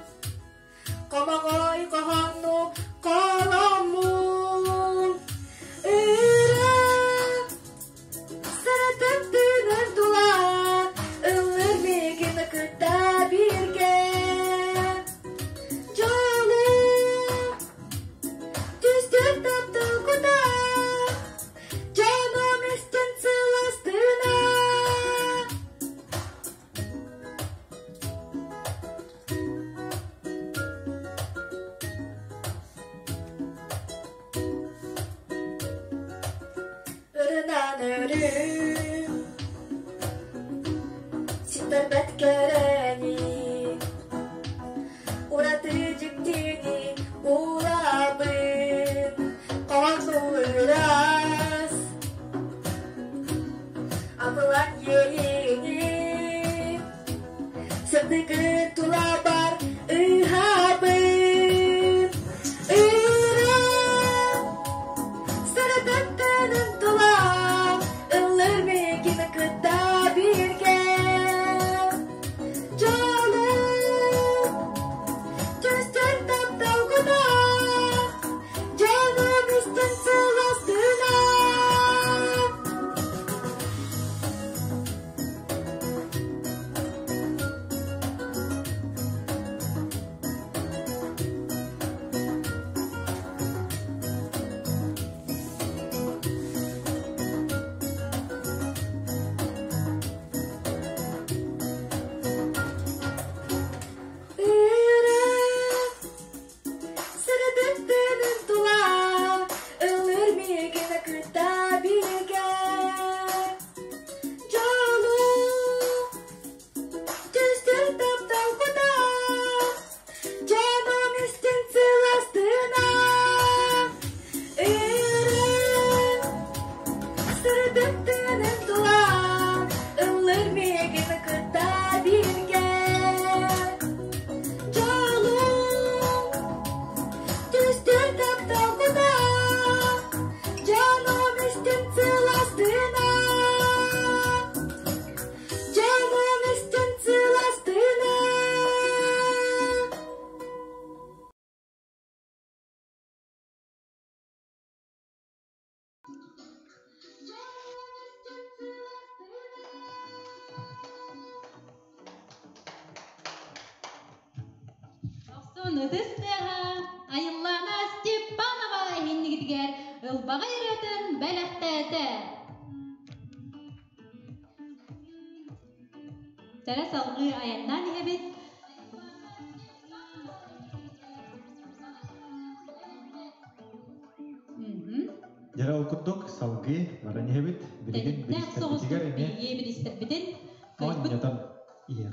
Speaker 7: хомоҕой хоһоону холоммун. Ыра саратан тыынар тула, ыллыр миигин кытта бииргэ. Дьолу түстүр таптал кута, дьонум истэн сыластына. Ырынан өрүү, ситтэрбэт кэрэни, ураты дьиктини улабын, хоһоон абылаҥ иэйиини, сырдыгы тулабар ыһабын. Ыра саратан тыынын тула, ыллыр миигин кытта бииргэ.
Speaker 1: Ытыс тыаһа Айыллаана Степанова иһиннигитигэр ылбаҕай ырыатын бэлэхтээтэ. Тэрэ салгыы айаннаан иһэбит.
Speaker 2: Дьэ ол курдук салгыы баран иһэбит. Билигин бириистэрбитигэр эмиэ
Speaker 1: бириистэрбитин
Speaker 2: оонньотон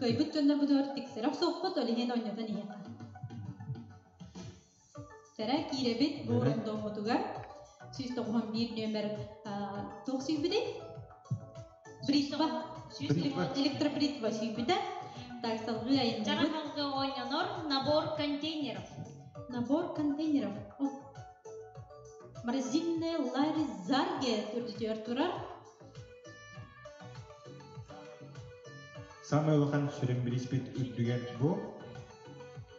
Speaker 1: кыайбыт дьоннорбутугар тиксэрэ охсуохпут, ол иһин оонньотон иһиэххэ. Тэрэ киирэбит бу рандоммутугар 191 нүөмэр туох сүүйбүтэй? Бритва. Электробритва сүүйбүтэ. Так, салгыы айанныбыт.
Speaker 5: Чаҕа оонньонор набор контейнеров.
Speaker 1: Набор контейнеров. Морозильная Ларри Зарге төрдүтүгэр турар.
Speaker 2: Самый улахан сүрүн бириспит үрдүгэр бу.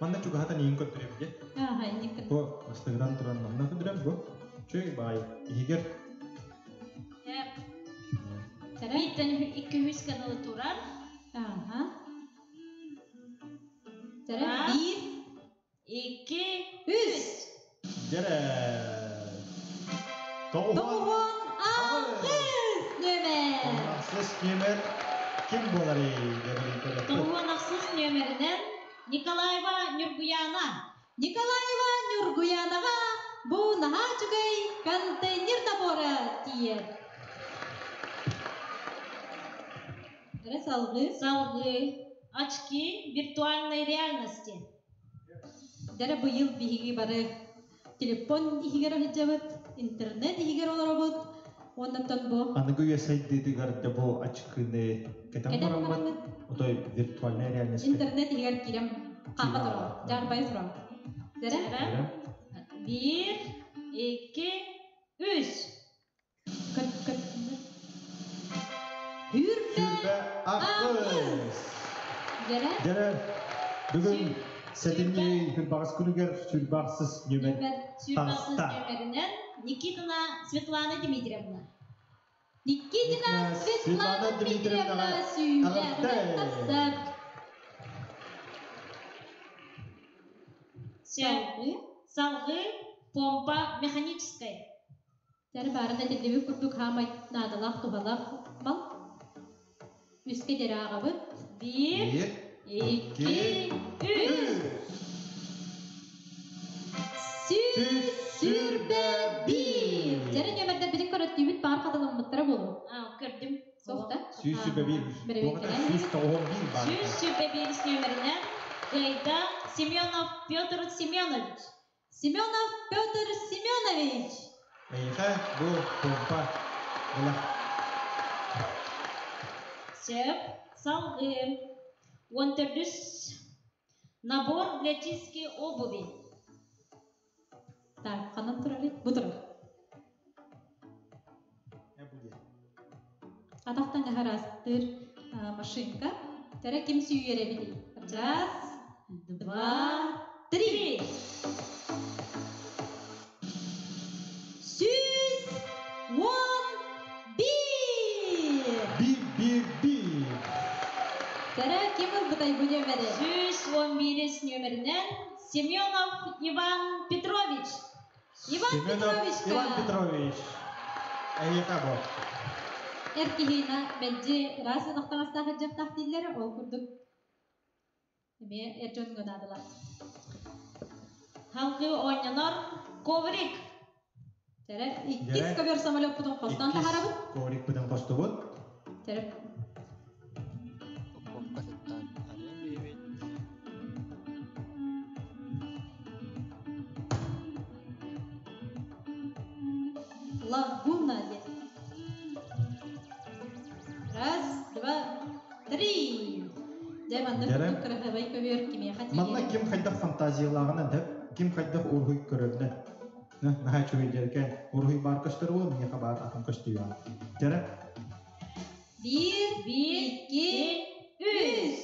Speaker 2: Манна чугаһатан иин көрдөрөм дьэ.
Speaker 1: Ааха, инник
Speaker 2: Бу бастыгынан туран манна көрдөрөм бу. Чөй баай иһигэр.
Speaker 5: Бииртэн икки үс каналы турар.
Speaker 1: Ааха. Биир,
Speaker 5: икки,
Speaker 1: үс.
Speaker 2: Дьэрэ.
Speaker 1: Тоҕуһун ахсыс нүөмэр.
Speaker 2: Ахсыс нүөмэр ким буоларый?
Speaker 5: Тоҕуһун ахсыс нүөмэринэн Николаева Нюргуяна.
Speaker 1: Николаева Нюргуянаҕа бу наһаа үчүгэй контейнер набора тиийэр. Эрэ салгыы.
Speaker 5: Салгыы. Очки виртуальной реальности.
Speaker 1: Дьэрэ быйыл биһиги бары телефон иһигэр сылдьабыт, интернет иһигэр олоробут. Оннуттан бу
Speaker 2: Аныгы үйэ сайдыытыгар да бу очкины кэтэн бараммыт, отой виртуальная реальность.
Speaker 1: Интернет иһигэр киирэн хаама турар, дьаарбайа турар. Дьэрэ?
Speaker 5: Биир, икки, үс.
Speaker 1: Хүрбэ
Speaker 2: ахыс.
Speaker 1: Дьэрэ?
Speaker 2: Дьэрэ, бүгүн сэтинньи хүрбаҕыс күнүгэр сүрбэ ахсыс нүөмэр
Speaker 5: Сүрбэ ахсыс нүөмэринэн Никитина Светлана Дмитриевна.
Speaker 1: Никитина Светлана Дмитриевна сүүрээҕинэн тахсар.
Speaker 5: Салгыы. Салгыы помпа механическая.
Speaker 1: Дьэ баарын этиллибит курдук хаамай наадалаах туһалаах мал. Үскэ диэри ааҕабыт.
Speaker 5: Биир, икки, үс.
Speaker 1: Сүүс сүүрбэ биир. Дьэрэ нүөмэрдэрбитин көрөттүүбүт баар хатыламмыттара буолуо.
Speaker 5: Көрдүм.
Speaker 1: Суох да?
Speaker 2: 121. 191 бар.
Speaker 5: 121 нүөмэринэн Гайда Семенов Петр Семенович.
Speaker 1: Семенов Петр Семенович.
Speaker 2: Эйиэхэ бу помпа була.
Speaker 5: Сөп, салгыы. Он төрдүс набор для чистки обуви.
Speaker 1: Так, ханан турар? Бу турар. Атахтан аһараастыыр машинка. Тэрэ ким сүүйэр эбитий? Раз, два, три. 111.
Speaker 2: Биир, биир, биир.
Speaker 1: Тэрэ ким ылбытай бу нүөмэри?
Speaker 5: 111 нүөмэринэн Семенов Иван Петрович.
Speaker 1: Иван Петрович.
Speaker 2: Иван Петрович. Эйиэхэ бу.
Speaker 1: Эр киһина мэлдьи ыраас ынахтаҕастаах дьахтаах дииллэр, ол курдук эмиэ эр дьон наадалар.
Speaker 5: Халгыы оонньонор коврик.
Speaker 1: Тэрэ иккис ковер самолеппутун хостон таһарабыт.
Speaker 2: Коврикпытын хостубут.
Speaker 1: Тэрэ Лагуна диэн. Раз, два, три. Дьэ, манна курдук кыраһыабай көбүөр кимиэхэ тиийэр?
Speaker 2: Манна ким хайдах фантазиялааҕынан да, ким хайдах уруһуй көрөрүнэн. Наһаа үчүгэй дьэркэ уруһуй баар көстөр уол, миэхэ баар атын көстүйүөҕэ. Дьэрэ?
Speaker 1: Биир, икки, үс.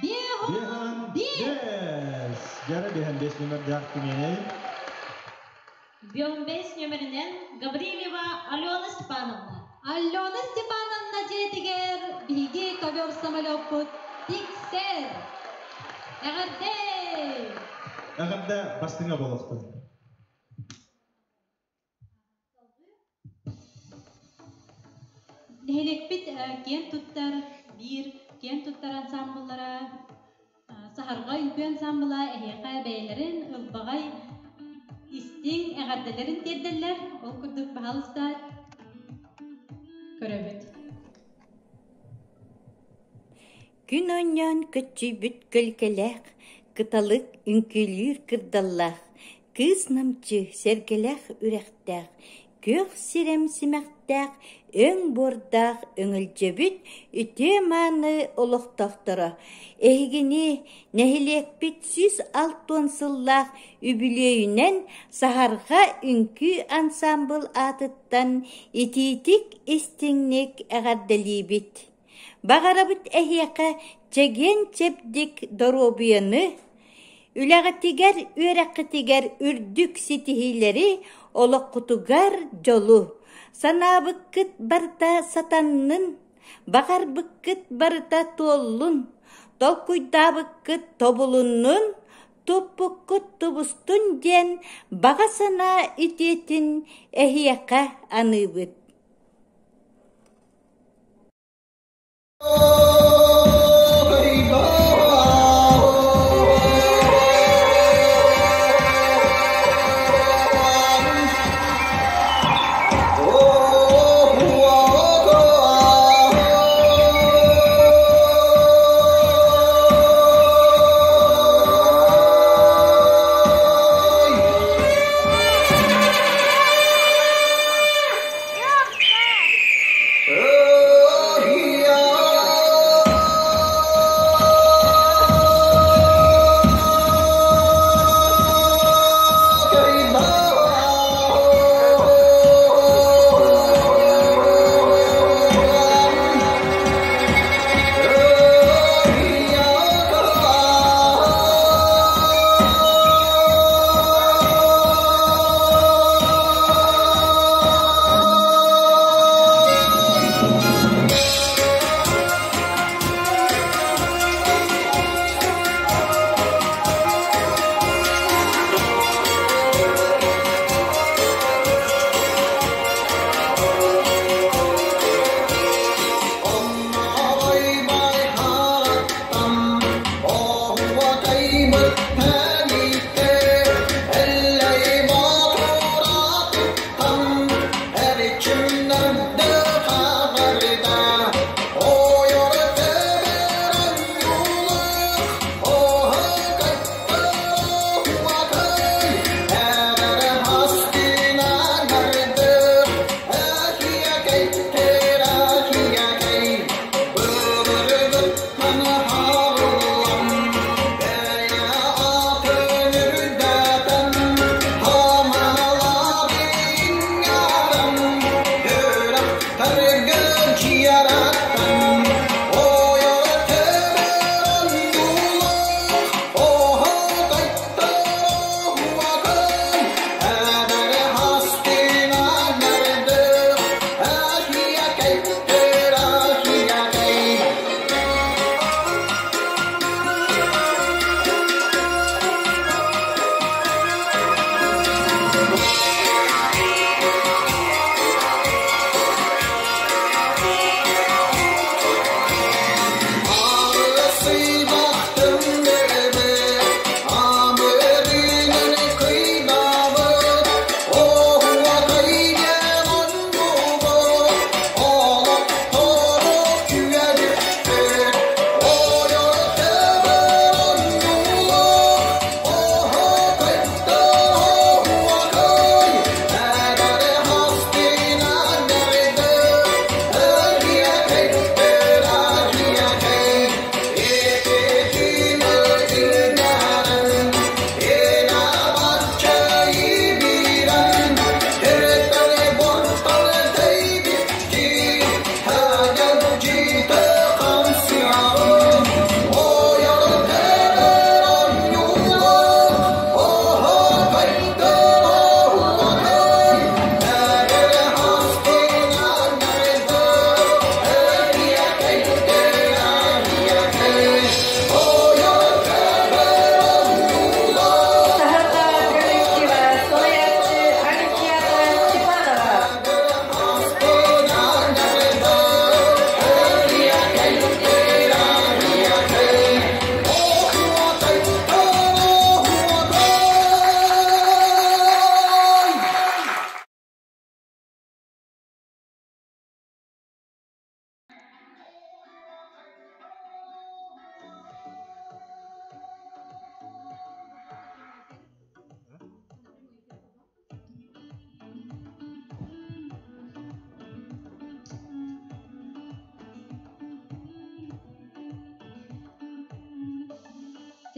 Speaker 1: Биэһон биэс.
Speaker 2: Дьэрэ биэһэн биэс нүөмэрдээх кимиэнэй?
Speaker 5: Биэһон биэс нүөмэринэн Гаврильева Алена Степановна.
Speaker 1: Алена Степановна дьиэтигэр биһиги ковер самолеппут тиксэр. Эҕэрдэ!
Speaker 2: Эҕэрдэ бастыҥа буолуохтун.
Speaker 1: Нэһилиэкпит киэн туттар биир киэн туттар ансаамбыллара Саһарҕа үҥкүү ансаамбыла эһиэхэ бэйэлэрин ылбаҕай истиҥ эҕэрдэлэрин тиэрдэллэр. Ол курдук баһаалыста көрөбүт.
Speaker 8: Күн оонньоон көччүйбүт көлкэлээх, кыталык үҥкүүлүүр кырдаллаах, кыыс намчы сэргэлээх үрэхтээх, күөх сирэм симэхтээх, өҥ буордаах өҥөлдьөбүт үтүө-мааны олохтоохторо, эһигини нэһилиэкпит 160 сыллаах үбүлүөйүнэн Саһарҕа үҥкүү ансаамбыл аатыттан итиитик истиҥник эҕэрдэлиибит! Баҕарабыт эһиэхэ чэгиэн-чэбдик доруобуйаны, үлэҕитигэр, үөрэххитигэр үрдүк ситиһиилэри, олоххутугар дьолу, санаабыккыт барыта сатаннын, баҕарбыккыт барыта туоллун, толкуйдаабыккыт тобулуннун, туппуккут тубустун диэн баҕа санаа үтүөтүн эһиэхэ аныыбыт.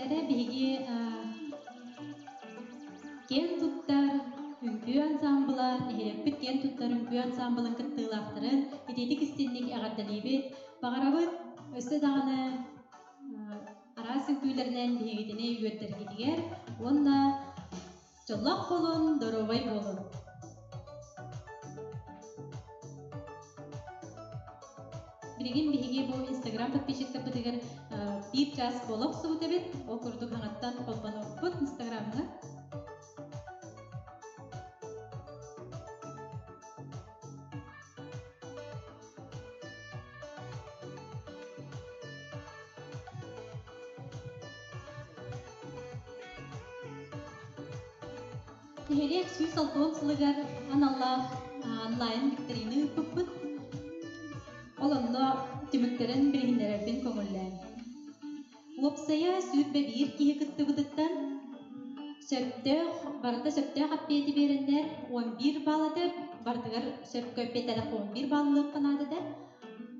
Speaker 1: Дэрэ биһиги киэн туттар үҥкүү ансаамбыла, нэһилиэкпит киэн туттар үҥкүү ансаамбылын кыттыылаахтарын итиитик истинник эҕэрдэлиибит. Баҕарабыт өссө даҕаны араас үҥкүүлэринэн биһигитини үөрдэргитигэр уонна дьоллоох буолун, доруобай буолун! Билигин биһиги бу Инстаграм подписчиктарбытыгар биир чаас буола охсубут эбит. Ол курдук хаҥаттан холбонуохпут Инстаграмҥа. Нэһилиэк 160 сылыгар аналлаах онлайн викторина ыыппыппыт. Ол онно түмүктэрин билиһиннэрэрбин көҥүллээн. Уопсайа 21 киһи кыттыбытыттан сөптөөх, барыта сөптөөх эппиэти биэрэннэр 11 балл этэ, барытыгар сөпкө эппиэттэтэх 11 баллыахха наада этэ.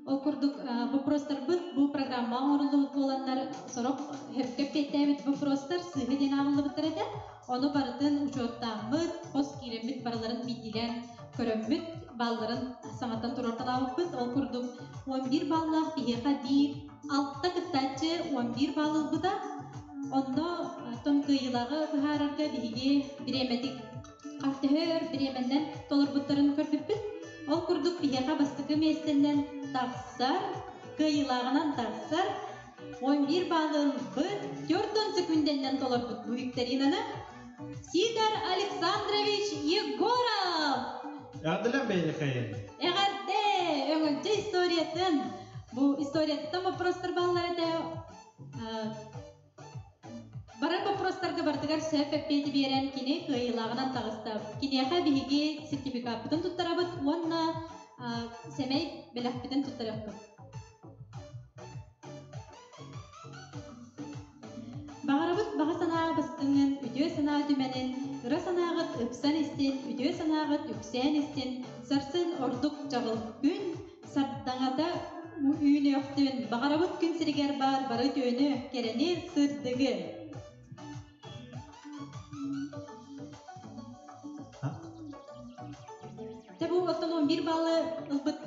Speaker 1: Ол курдук боппуруостарбыт бу программаҕа оҥоруллубут буоланнар сорох сөпкө эппиэттээбит боппуруостар сыыһа диэн ааҕыллыбыттар этэ. Ону барытын учуоттааммыт, хос киирэммит барыларын биирдиилээн көрөммүт, балларын саҥаттан туруорталаабыппыт. Ол курдук 11 баллаах биһиэхэ биир алта кыттааччы 11 балл ылбыта. Онно оттон кыайыылааҕы быһаарарга биһиги бириэмэтик төһө өр бириэмэннэн толорбуттарын көрбүппүт. Ол курдук биһиэхэ бастакы миэстэннэн тахсар, кыайыылааҕынан тахсар 11 баллы ылбыт, 4 секундэннэн толорбут бу викторинаны Сидор Александрович Егоров!
Speaker 2: Эҕэрдэлэн бэйэхэйин!
Speaker 1: Эҕэрдэ! Өҥөлдьө историятын, бу историяттан вопростар бааллар этэ. Барар боппуруостарга барытыгар сөп эппиэти биэрэн кини кыайыылааҕынан таҕыста. Киниэхэ биһиги сертификаппытын туттарабыт уонна сэмэй бэлэхпитин туттарыахпыт. Баҕарабыт баҕа санаа бастыҥын, үтүө санаа түмэнин, ыра санааҕыт ыпсан истин, үтүө санааҕыт үксээн истин, сарсын ордук чаҕыл күн, сардаҥата үүнүөхтүн, баҕарабыт күн сиригэр баар бары үтүөнү, кэрэни, сырдыгы. Дьэ бу оттон 11 баллы ылбыт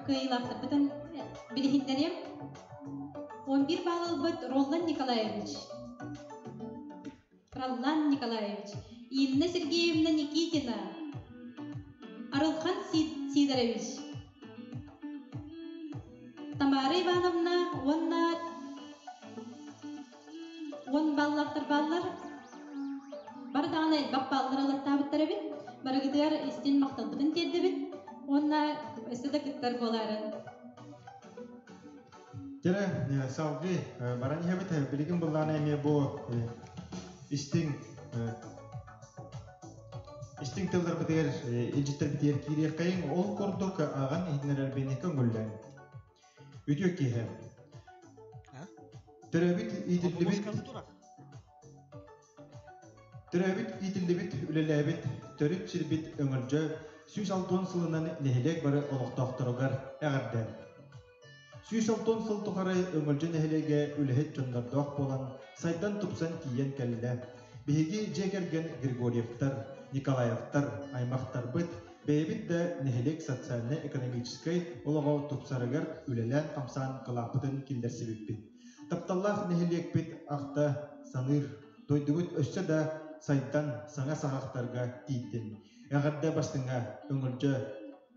Speaker 1: кыайыылаахтарбытын билиһиннэриэм. 11 балл ылбыт Роллан Николаевич. Роллан Николаевич, Инна Сергеевна Никитина, Арылхан Сидорович, Тамара Ивановна уонна уон баллаахтар бааллар. Бары даҕаны элбэх баллар ылаттаабыттар эбит. Барыгытыгар истин махталбытын тиэрдэбит уонна өссө да кыттар буолаарын.
Speaker 2: Дьэрэ, салгыы баран иһэбит. Билигин былаана эмиэ бу истиҥ истиҥ тылларбытыгар илдьиттэрбитигэр киириэххэйиҥ. Ол курдук ааҕан иһитиннэрэрбин көҥүллээҥ. Үтүө киэһэ. Төрөөбүт иитиллибит Төрөөбүт, иитиллибит, үлэлээбит төрүт сирбит Өҥөлдьө 160 сылынан нэһилиэк бары олохтоохторугар эҕэрдэ! 160 сыл тухары Өҥөлдьө нэһилиэгэ үлэһит дьоннордоох буолан, сайдан-тупсан тиийэн кэллэ. Биһиги дьиэ кэргэн Григорьевтар, Николаевтар аймахтарбыт, бэйэбит да нэһилиэк социальнай-экономическай олоҕо тупсарыгар үлэлээн-хамсаан кылааппытын киллэрсибиппит. Тапталлаах нэһилиэкпит ахта саныыр, дойдубут өссө да сайдан саҥа саҕахтарга тиийдин. Эҕэрдэ бастыҥа Өҥөлдьө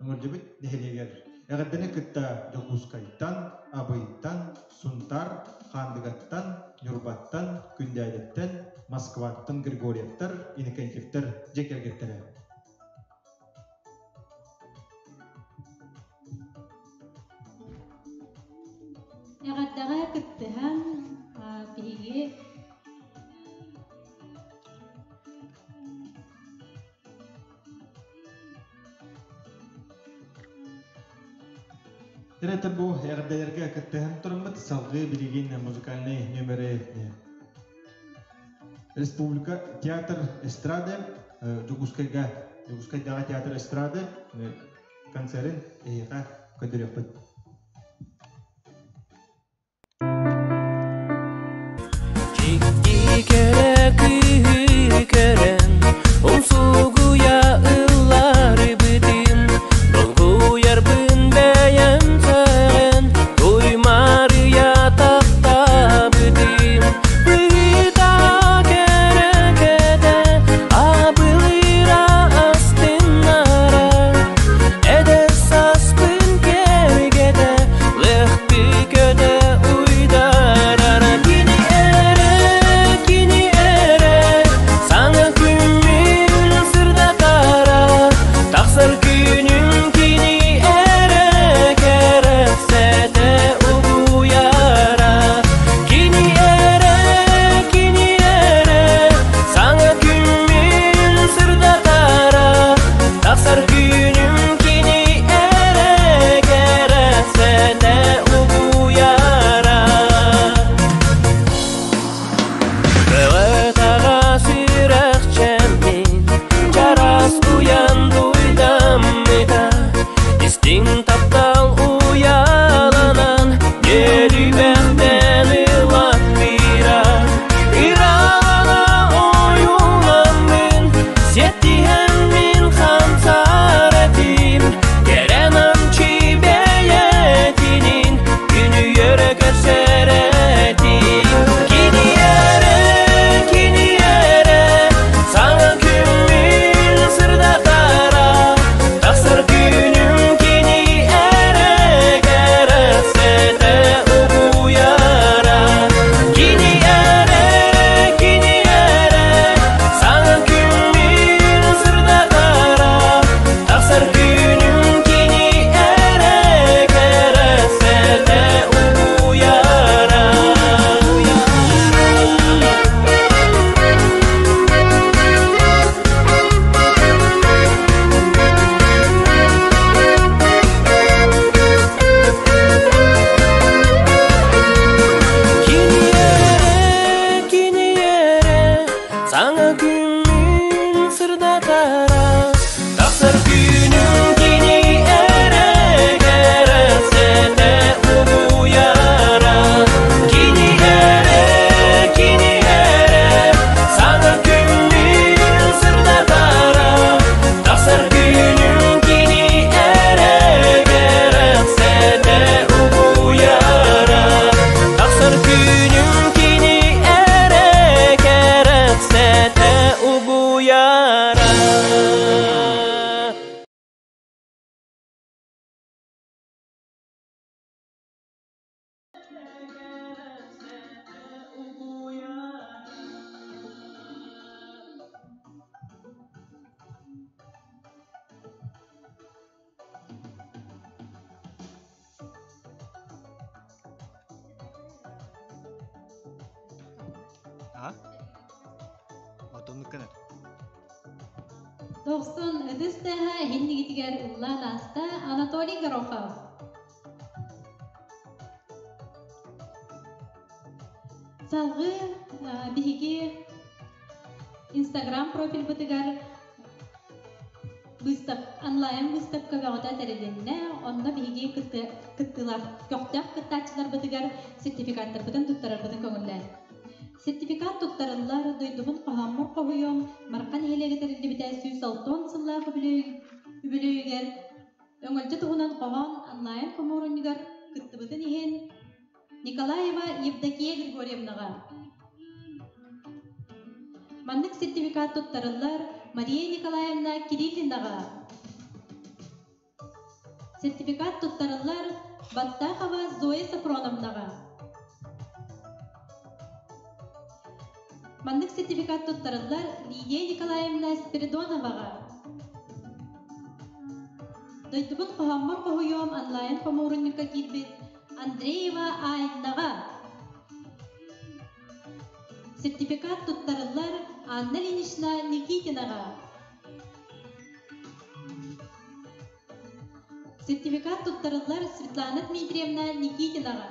Speaker 2: Өҥөлдьөбүт нэһилиэгэр эҕэрдэни кытта Дьокуускайтан, Абыйтан, Сунтаар, Хаандыгаттан, Ньурбаттан, Күндээдэттэн, Москваттан Григорьевтар, Иннокентьевтэр дьиэ кэргэттэрэ.
Speaker 1: Эҕэрдэҕэ кыттыһан биһиги
Speaker 2: Директор бу эҕэрдэлэргэ кыттыһан тураммыт салгыы билигин музыкальнай нүөмэри Республика театр эстрады Дьокуускайга Дьокуускайдааҕы театр эстрады концерын эһиэхэ көрдөрүөхпүт.
Speaker 9: кэрэ кыыһы көрөн Умсугуйа ылларбытым Долгуйарбын бэйэм сөҕөн Туймарыйа таптаабытым Быыта кэрэ кэтэ Абылыыра астыннара Эдэр сааспын кэргэтэ Лыхты көтө уйдарара Кини эрэ, кини эрэ Саҥа күммүн сырдатара Тахсар күнүм кини эрэ Кэрэхсэтэ угуйара Кини эрэ, кини эрэ Саҥа күммүн сырдатара Тахсар күнүм кини эрэ Кэрэхсэтэ угуйара Бөҕө-таҕа сүрэхчэммин Чараас уйан дуйдаммыта Истиҥ таптал уйаланан Үөрүүбэхтэн ылаттыыра Ыралана ойууламмын Сиэттиһэн мин хамсаар этим Кэрэ намчы бэйэтинин Күнү үөрэ көрсөр этим Кини эрэ, кини эрэ Саҥа күммүн сырдатара Тахсар күнүм кини эрэ Кэрэхсэтэ угуйара Кини эрэ, кини эрэ Саҥа күммүн сырдатара Тахсар күнүм кини эрэ Кэрэхсэтэ угуйара Кини эрэ, кини эрэ Саҥа күммүн сырдатара Тахсар күнүм кини эрэ Кэрэхсэтэ угуйара Кини эрэ, кини эрэ Саҥа күммүн сырдатара Тахсар күнүм кини эрэ Кэрэхсэтэ угуйара Тахсар күнүм кини эрэ Кэрэхсэтэ угуйара
Speaker 6: А? Отоннук кэнэр.
Speaker 1: Дохсун ытыс тыаһа иһиннигитигэр ыллаан ааста Анатолий Горохов. Салгыы биһиги Инстаграм профильбытыгар быыстап онлайн выставка бөҕөтө тэрилиннэ. Онно биһиги кыттыылаах көхтөөх кыттааччыларбытыгар сертификаттарбытын туттарарбытын көҥүллээн. Сертификат туттарыллар дойдубун хоһооммор хоһуйуом Марха нэһилиэгэ тэриллибитэ 160 сыллаах үбүлүөйүгэр Өҥөлдьө туһунан хоһоон онлайн хомуурунньугар кыттыбытын иһин Николаева Евдокия Григорьевнаҕа Маннык сертификат туттарыллар Мария Николаевна Кириллинаҕа. Сертификат туттарыллар Баттахова Зоя Сафроновнаҕа. Маннык сертификат туттарыллар Лидия Николаевна Спиридоноваҕа. Дойдубут хоһооммор хоһуйуом онлайн хомуурунньукка киирбит Андреева Айнаҕа. Сертификат туттарыллар Анна Ильинична Никитинаҕа. Сертификат туттарыллар Светлана Дмитриевна Никитинаҕа.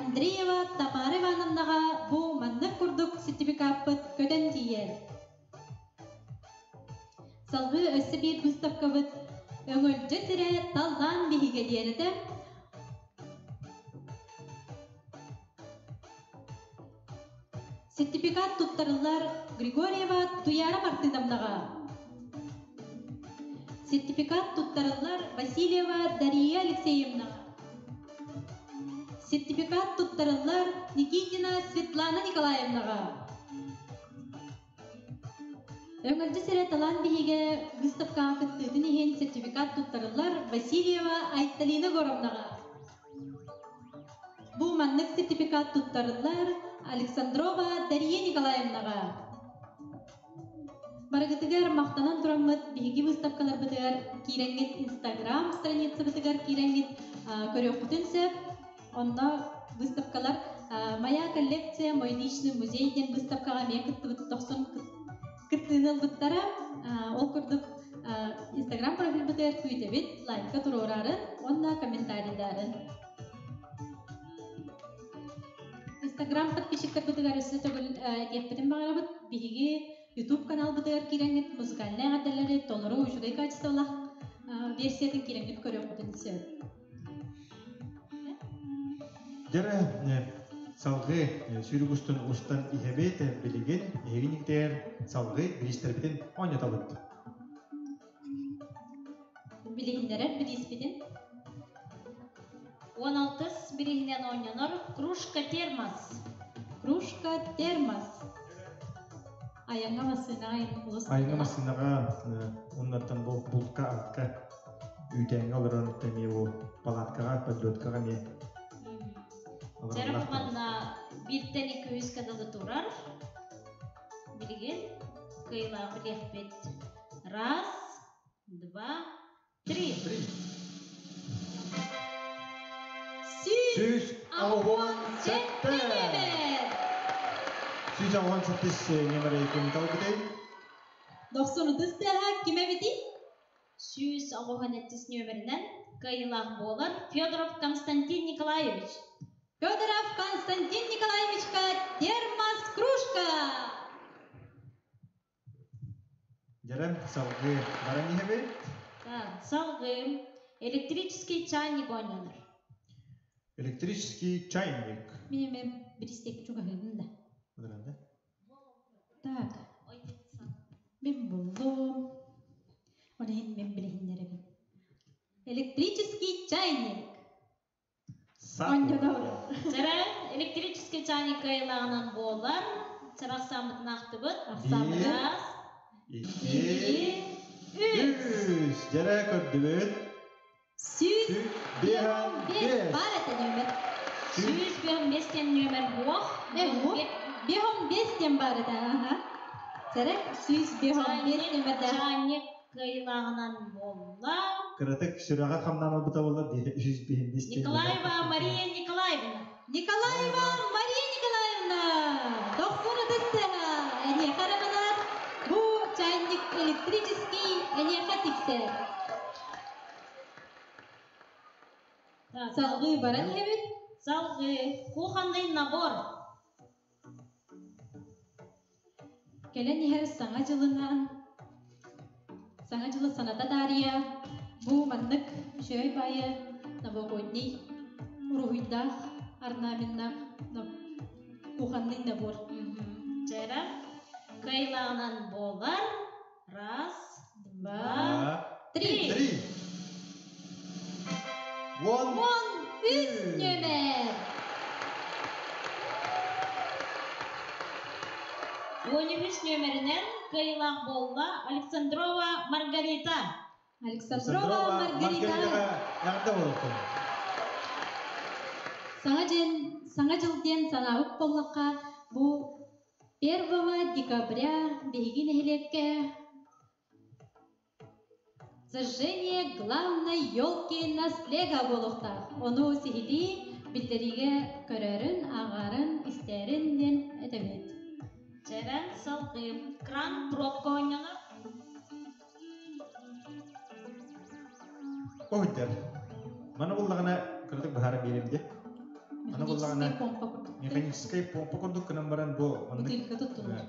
Speaker 1: Андреева Тамара Ивановнаҕа бу маннык курдук сертификаппыт көтөн тиийэр. Салгыы өссө биир выставкабыт Өҥөлдьө сирэ таллаан биһигэ диэн этэ. Сертификат туттарыллар Григорьева Туяра Мартыновнаҕа. Сертификат туттарыллар Васильева Дария Алексеевнаҕа. Сертификат туттарыллар Никитина Светлана Николаевнаҕа. Өҥөлдьө сирэ талаан биһигэ выставкаҕа кыттыытын иһин сертификат туттарыллар Васильева Айталина Горовнаҕа. Бу маннык сертификат туттарыллар Александрова Дария Николаевнаҕа. Барыгытыгар махтанан тураммыт биһиги выставкаларбытыгар киирэҥҥит Инстаграм страницабытыгар киирэҥҥит көрүөххүтүн сөп. Онно выставкалар «Моя коллекция, мой личный музей» диэн выставкаҕа эмиэ кыттыбыт тохсон кыттыыны ылбыттара. Ол курдук Инстаграм профильбытыгар күүтэбит, лайкка туруорарын уонна комментарийдарын. Инстаграм подписчиктарбытыгар өссө төгүл этиэхпитин баҕарабыт. Биһиги YouTube каналбытыгар киирэҥҥит музыкальнай эҕэрдэлэри толору үчүгэй качестволаах версиятын киирэҥҥит көрүөххүтүн сөп.
Speaker 2: Дьэрэ салгыы сүүрүк устун устан иһэбит, билигин эһигиниктээр салгыы бириистэрбитин оонньотобут.
Speaker 1: Билиһиннэрэр бирииспитин.
Speaker 5: 16 бирииһинэн оонньонор кружка термос.
Speaker 1: Кружка термос. Айаҥҥа массыынаҕа олус
Speaker 2: Айаҥҥа массыынаҕа оннортон бу булка алтка үүтээҥҥэ олорон эмиэ бу палаткаҕа подлеткаҕа эмиэ
Speaker 5: Дьэрэ манна бииртэн икки үскэ дылы турар. Билигин кыайыылаах билиэхпит. Раз, два, три.
Speaker 2: Три.
Speaker 1: Сүүс
Speaker 2: 187
Speaker 1: нүөмэр.
Speaker 2: 168 нүөмэр ким талбытай?
Speaker 1: Дохсун ытыс тыаһа ким эбитий?
Speaker 5: 187 нүөмэринэн кыайыылаах буолар Федоров Константин Николаевич.
Speaker 1: Федоров Константин Николаевичка термос кружка!
Speaker 2: Дьэрэн салгыы баран иһэбит.
Speaker 5: Салгыы электрический чайник оонньонор.
Speaker 2: Электрический чайник.
Speaker 1: Мин эмэ биристек чугаһыыбын да.
Speaker 2: Ыдыранда.
Speaker 1: Так. Мин буллум. Ол иһин мин билиһиннэрэбин. Электрический чайник.
Speaker 5: Чара электрический чайник кыайылааҕынан буолар. Чарахсааммытын ахтыбыт.
Speaker 2: Раз,
Speaker 1: Икки,
Speaker 2: үс. Дьэрэ көрдүбүт.
Speaker 1: 105 баар этэ нүөмэр.
Speaker 5: 105 диэн нүөмэр буох.
Speaker 1: 515 диэн баар этэ. Сэрек 105 нүөмэрдээх.
Speaker 5: Чайник кыайылааҕынан буолла.
Speaker 2: Кыратык сүрэҕэ хамнаан ылбыта буолла 105
Speaker 5: Николаева Мария Николаевна.
Speaker 1: Николаева Мария Николаевна! Дохсун ытыстыһа! Эниэхэ эрэ бу чайник электрический эниэхэ тиксэр. Салгыы баран иһэбит.
Speaker 5: Салгыы кухонный набор.
Speaker 1: Кэлэн иһэр Саҥа дьылынан Саҥа дьылы саната таарыйа бу маннык үчүгэй баайы новогодний уруһуйдаах орнаменнаах кухонный набор.
Speaker 5: Чара кыайылааҕынан буолар. Раз, два, три.
Speaker 2: Три.
Speaker 1: 13 нүөмэр.
Speaker 5: 13 нүөмэринэн кыайыылаах буолла Александрова Маргарита.
Speaker 1: Александрова Маргарита.
Speaker 2: Эҕэрдэ буолуохтун.
Speaker 1: Саҥа дьыл, Саҥа дьыл диэн санаабыт буоллахха, бу 1 декабря биһиги нэһилиэккэ Зажжение главной елки наслега буолуохтаах. Ону сиһилии биллэриигэ көрөөрүн, ааҕаарын, истээрин диэн этэбит.
Speaker 5: Чэрэн салгыы кран пробка оонньонор.
Speaker 2: Оһуйдар. Маны буллаҕына кыратык быһааран биэриэм диэ. Маны буллаҕына
Speaker 1: помпа курдук.
Speaker 2: Механическай помпа курдук гынан баран бу маннык
Speaker 1: бутылка туттулар.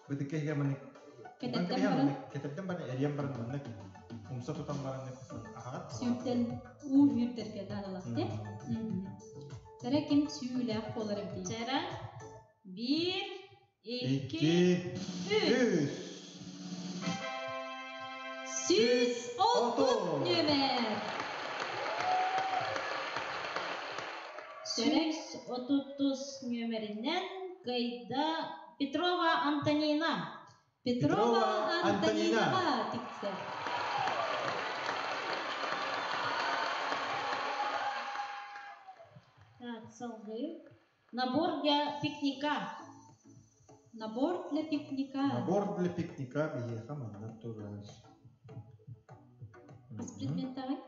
Speaker 2: Бытыкка иһигэр маннык
Speaker 1: Кэтэрдэн баран
Speaker 2: кэтэрдэн баран эрийэн баран маннык умса тутан баран аһаҕат.
Speaker 1: Сүүртэн уу үүрдэргэ наадалах те. Тэрэ ким сүүлээх буолар эбитий?
Speaker 5: Чэрэ биир. 2,
Speaker 2: 3.
Speaker 1: 130 нүөмэр.
Speaker 5: 130 нүөмэринэн кыайда Петрова Антонина.
Speaker 1: Петрова Антонинаҕа тиксэр.
Speaker 5: Так, салгыы. Набор для пикника.
Speaker 1: Набор для пикника.
Speaker 2: Набор для пикника биһиэхэ манна турар.
Speaker 1: Хас предметтаҕай?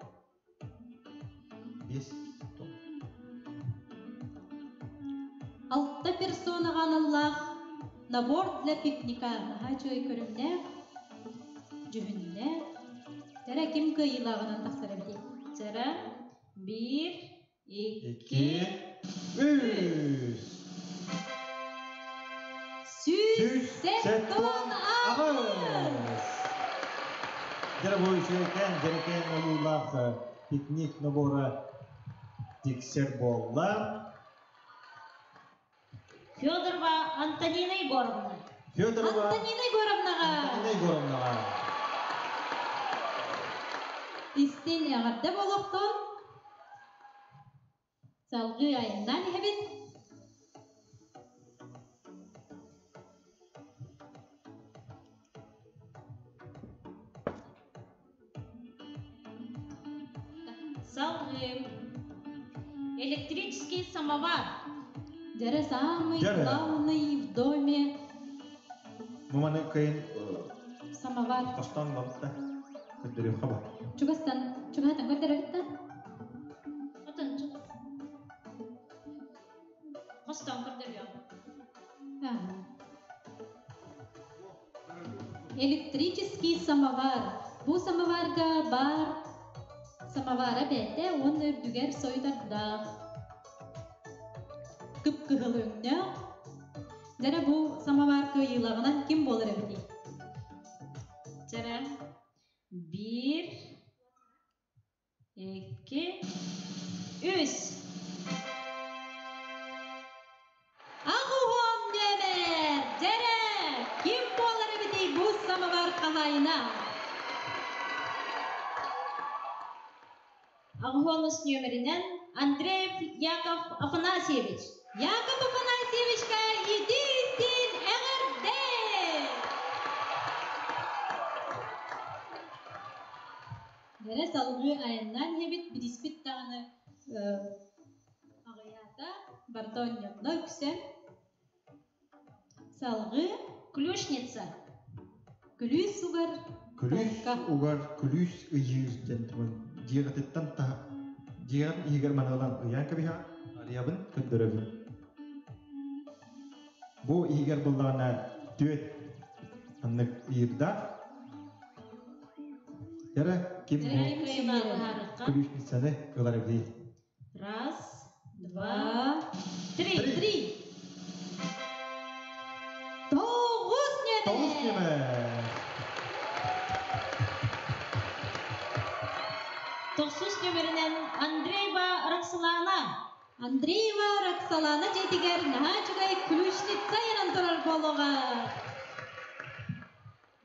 Speaker 2: Бес.
Speaker 1: Алта персонаҕа аналлаах набор для пикника наһаа үчүгэй көрүҥнээх, дьүһүннээх. Тэрэ ким кыайыылааҕынан тахсар эбитий?
Speaker 5: Цара биир,
Speaker 2: икки, үс.
Speaker 1: 178.
Speaker 2: Дьэ бу үчүгэйкээн, дьэрэкээн ойуулаах пикник набора тиксэр буолла.
Speaker 5: Федорова Антонина Егоровна.
Speaker 2: Федорова
Speaker 1: Антонина Егоровнаҕа.
Speaker 2: Антонина Егоровнаҕа.
Speaker 1: Истин эҕэрдэ буолуохтун. Салгыы айаннаан иһэбит.
Speaker 5: Салгыы. Электрический самовар.
Speaker 1: Дьэрэ самый
Speaker 2: Дьэрэ.
Speaker 1: главный в доме
Speaker 2: Бу маны кыйын
Speaker 1: самовар.
Speaker 2: Хостон лапта. Көрдөрүөххэ ба.
Speaker 1: Чугастан, чугаһатан көрдөрөбүт да?
Speaker 5: Отон чугас. Хостон көрдөрүөм.
Speaker 1: Ага. Электрический самовар. Бу самоварга бар самовара бэйэтэ уонна үрдүгэр сойутардаах. Кып-кыһыл өҥнөөх. Дьэрэ бу самовар кыайыылааҕынан ким буолар эбитий?
Speaker 5: Чэрэ. Биир, икки, үс.
Speaker 1: Аҕуһуон нүөмэр! Дьэрэ! Ким буолар эбитий бу самовар хаһаайына?
Speaker 5: Аҕуһуонус нүөмэринэн Андреев Яков Афанасьевич.
Speaker 1: Яков Афанасьевичка итии-истиин эҕэрдэ! Дьэрэ салгыы айаннаан иһэбит, билиспит даҕаны аҕыйаата, барыта онньонно үксэ. Салгыы
Speaker 5: Ключница.
Speaker 1: Күлүүс угар
Speaker 2: Күлүүс угар күлүүс ыйыыр диэн туран дьиэҕититтэн таһа дьиэҕин иһигэр маныалаан ыйаан кэбиһэҕин, арыйабын, көрдөрөбүн. Бу иһигэр буллаҕына түөт аннык ыйыырдаах. Эрэ ким бу ключницаны ылар эбитий?
Speaker 5: Раз, два, три.
Speaker 1: Три. Тоҕус ньэмэ!
Speaker 2: Тоҕус ньэмэ!
Speaker 5: Тохсус нөмеринэн Андреева Роксолана.
Speaker 1: Андреева Роксолана дьиэтигэр наһаа үчүгэй ключница янан турар буолуоҕа.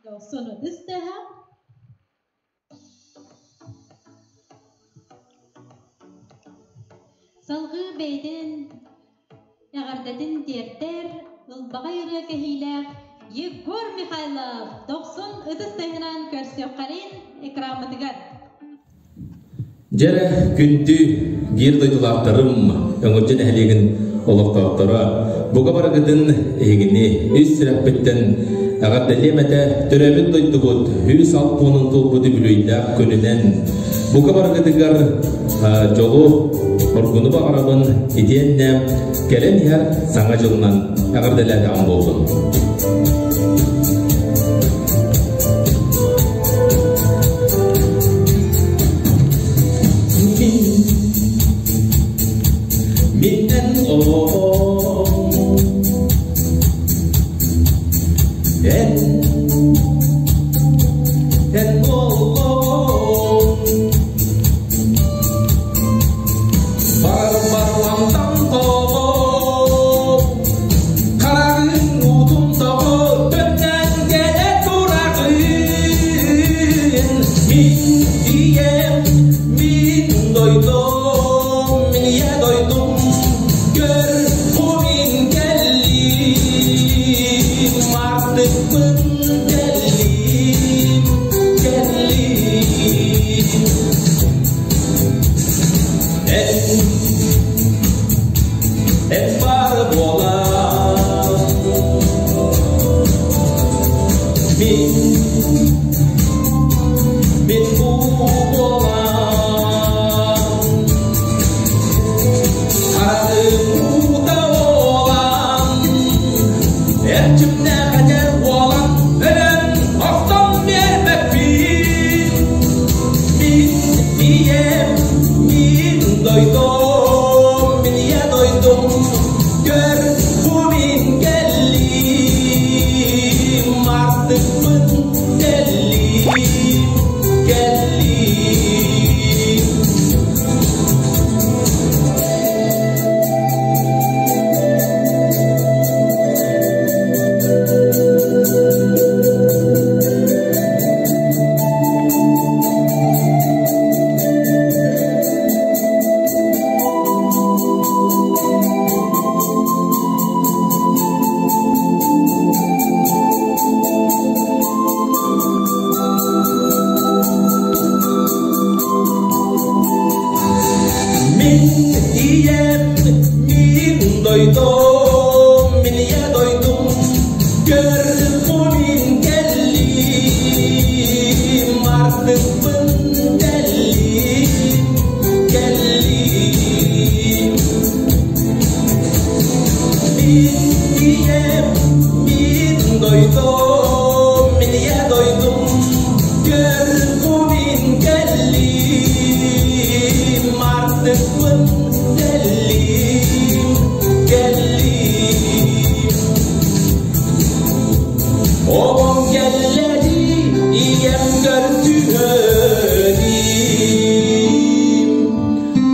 Speaker 1: Дохсун ытыс тыаһа. Салгыы бэйэтин эҕэрдэтин тиэрдэр ылбаҕай ырыа кэһиилээх Егор Михайлов дохсун ытыс тыаһынан көрсүөххэрин экраммытыгар.
Speaker 10: Дьэрэ күндү биир дойдулаахтарым, Өҥүрдьэ нэһилиэгин олохтоохторо, бука барыгытын эһигини үс сүрэхпиттэн эҕэрдэлиэм этэ, төрөөбүт дойдубут үс алпуонун туолбут үбүлүөйдээх күнүнэн бука барыгытыгар дьолу, оргуну баҕарабын, итиэннэ кэлэн иһэр Саҥа дьылынан эҕэрдэлээтэҕим буоллун. Миннен оҕом эн эн олом бар-барламтан тоҕо хараҕыҥ уутун
Speaker 9: Артыкпын кэллим, кэллим. Эн, эн баар буолан, мин, мин бу буолан, хараҕым уута уолан, эрчимнээх эдэр уолан, өлөн охтон биэрбэппин. Мин ийэм, мин дойдум, мин ийэ дойдум, көр бу мин кэллим, артыкпын кэллим, кэллим. Мин ийэм, мин дойдум, мин ийэ дойдум, көр бу мин кэллим, артыкпын кэллим, кэллим. Мин ийэм, мин дойдум, мин ийэ дойдум, көр бу мин кэллим, артыкпын кэллим, кэллим. Оҕом кэллэри ийэм көрсүһүөдим.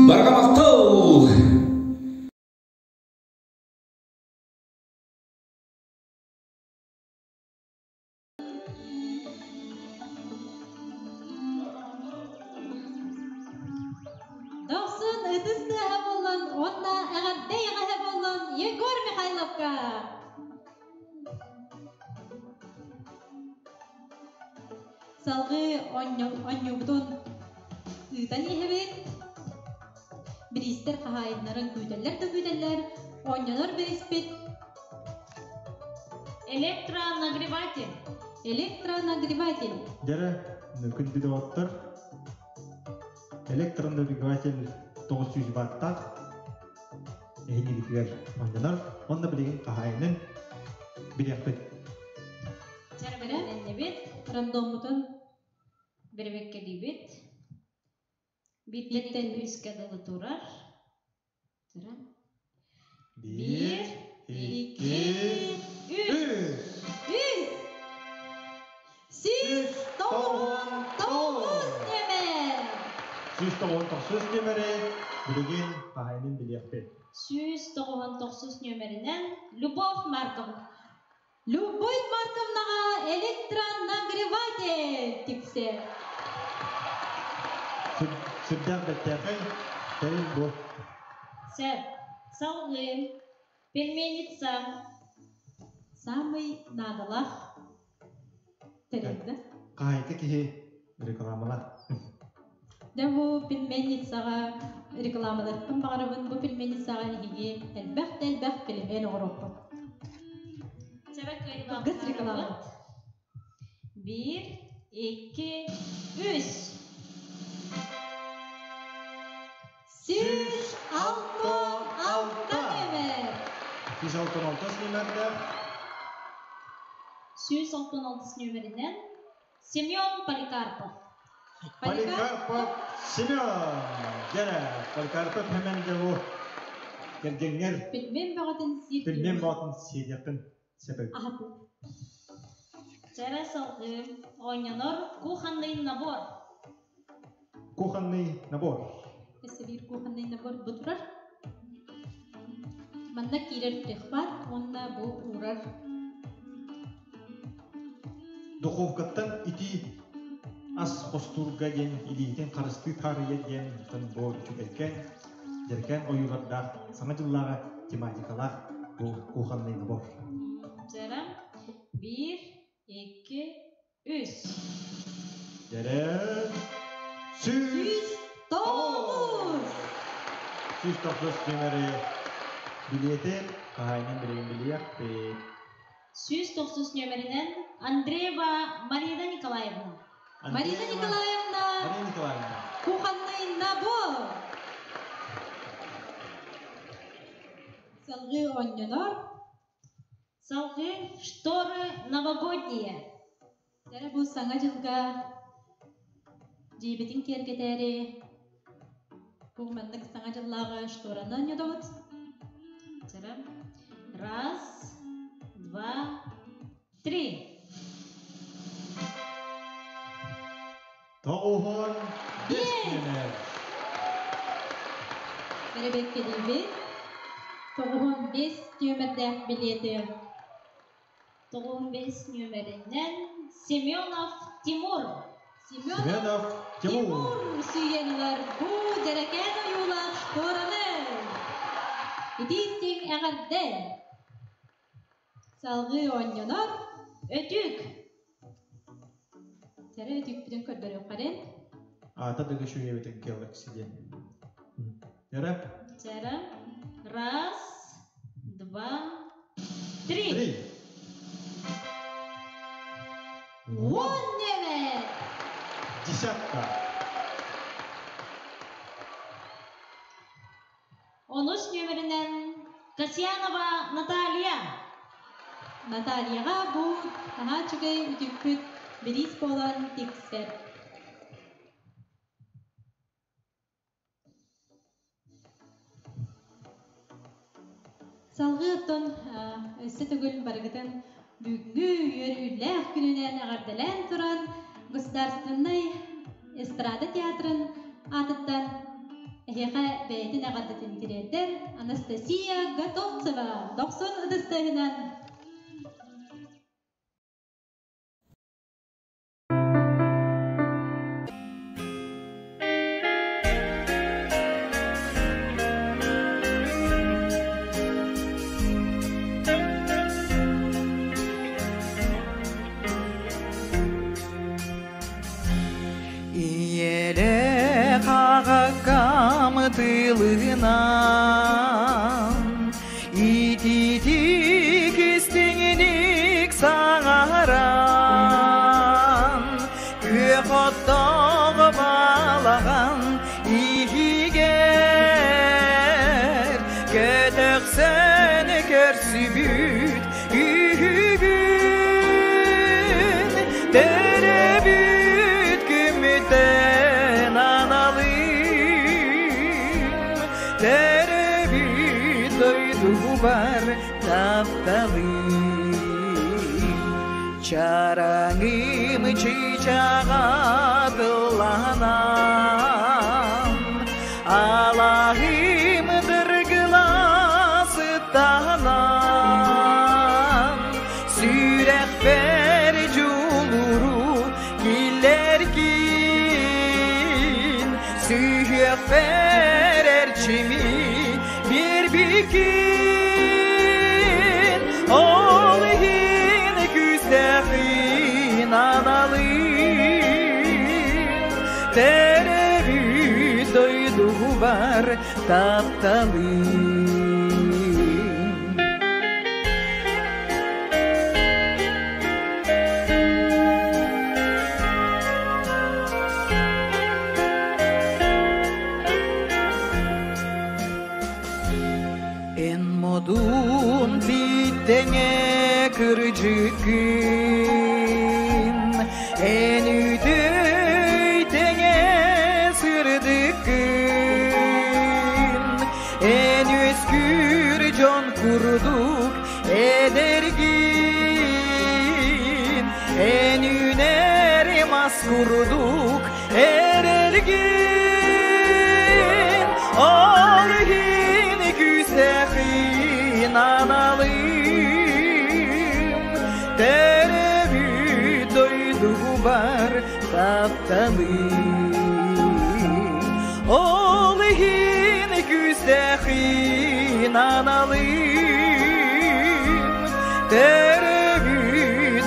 Speaker 9: Барҕа махтал!
Speaker 1: Дохсун ытыс тыаһа буоллун уонна эҕэрдэ эҕэһэ буоллун Егор Михайловка! Салгыы оонньуубутун ыытан иһэбит. Бириистэр хаһаайыннарын күүтэллэр да күүтэллэр, оонньонор бириспит
Speaker 5: Электронагреватель.
Speaker 1: Электронагреватель.
Speaker 2: Дьэрэ, күндү доҕоттор, электронагреватель 900 ваттаах эһинигитигэр оонньонор. Онно билигин хаһаайынын билиэхпит.
Speaker 5: Чэрбэлэннибит,
Speaker 1: Рандоммутун
Speaker 5: бирибиккэлиибит. Бииртэн үскэ дылы турар.
Speaker 2: Биир, икки, үс.
Speaker 1: Үс! 199 нүөмэр!
Speaker 2: 199 нүөмэри билигин хаһаайынын билиэхпит.
Speaker 5: 199 нүөмэринэн Любовь Марковна.
Speaker 1: Любовь Марковнаҕа электронагреватель тиксэр.
Speaker 2: Сүрдээх бэртээхэй тэрил бу.
Speaker 5: Сөп. Салгыы. Пельменница.
Speaker 1: Самый наадалаах тэрил да?
Speaker 2: Хаһайка киһи рекламалар.
Speaker 1: Дьэ бу пельменницаҕа рекламаларыттан баҕарабын бу пельменницаҕа эһиги элбэх да элбэх пельмен оҥоруоххут. Кыргыз реклама.
Speaker 5: Биир, икки, үс.
Speaker 1: 166 нүөмэр.
Speaker 2: 166 нүөмэрдээх.
Speaker 5: 166 нүөмэринэн Семен Поликарпов.
Speaker 2: Поликарпов Семен. Дьэрэ, Поликарпов хэмэн дьэ бу кэргэҥҥэр
Speaker 1: Пельмен бөҕөтүн сиир
Speaker 2: пельмен бөҕөтүн сиэриэххин сөп эбит.
Speaker 1: Аһатыы.
Speaker 5: Чэрэ салгыы оонньонор кухонный набор.
Speaker 2: Кухонный набор.
Speaker 1: Өссө биир кухонный набор бу турар. Манна киирэр прихват уонна бу уурар
Speaker 2: Духовкаттан итии ас хостуурга диэн илиитин харыстыы таарыйа диэн бу үчүгэйкээн, дьэркээн ойуулардаах саҥа дьыллааҕы тематикалаах бу кухонный набор.
Speaker 5: Чэрэ. Биир, икки, үс.
Speaker 2: Дэрэн 109. 109 нүөмэри билиэти хаһаайынан билигин билиэхпит.
Speaker 5: 109 нүөмэринэн Андреева Марина Николаевна.
Speaker 1: Марина Николаевна.
Speaker 2: Марина Николаевна.
Speaker 1: Кухонный набор. Салгыы оонньонор.
Speaker 5: Салгыы шторы новогодние.
Speaker 1: Дьэ бу саҥа дьылга дьиэбитин киэргэтээри бу маннык саҥа дьыллааҕы штораны оонньотобут.
Speaker 5: Раз, два, три.
Speaker 2: 95 нүөмэр.
Speaker 1: Бэрэбиэркэлиибит. 95 нүөмэрдээх билиэти.
Speaker 5: 95 нүөмэринэн Семенов Тимур.
Speaker 2: Семенов Тимур.
Speaker 1: Тимур сүүйэн ылар бу дьэрэкээн ойуулаах штораны. Итии-истиҥ эҕэрдэ. Салгыы оонньонор.
Speaker 5: Өтүүк.
Speaker 1: Чэрэ өтүүкпүтүн көрдөрүөххэрин.
Speaker 2: Аата да үчүгэйбитин Galaxy диэн. Дьэрэ.
Speaker 5: Чэрэ. Раз, два, три.
Speaker 2: Три.
Speaker 1: 10 нүөмэр.
Speaker 2: Десятка.
Speaker 5: Онус нүөмэринэн Касьянова Наталья.
Speaker 1: Натальяҕа бу наһаа үчүгэй үтүкпүт бириис буолан тиксэр. Салгыы оттон өссө төгүл барыгытын бүгүҥҥү үөрүүлээх күнүнэн эҕэрдэлээн туран Государственнай эстрада театрын аатыттан эһиэхэ бэйэтин эҕэрдэтин тириэрдэр Анастасия Готовцева дохсун ытыстыһынан.
Speaker 11: Иеле қағаққам тылынан, ититик истиңиник саңаран, күөх оттоҕу балаҕан иһигэр көтөхсөн көрсүбүт үһүгүн төрөбүт күммүтэн аналым, төрөбүт дойдубар тапталым. Чараңым чычаға дыланан, алахым дыргыласыттанан, сүрэхпэр дьулуру киллэргин, сүһүөхпэр эрчими биэрбикин, ол иһин күүстээхин аналым, төрөбүт дойдубар тапталым. Эн модун титтеңе кырдьыккын, эн үтөй-тэҥэ сырдыккын, эн үөскүүр дьон курдук эдэргин, эн үүнэр мас курдук эрэлгин, ол иһин күүстээхин аналым, төрөбүт дойдубар тапталым. Ол иһин күүстээхин аналым, төрөбүт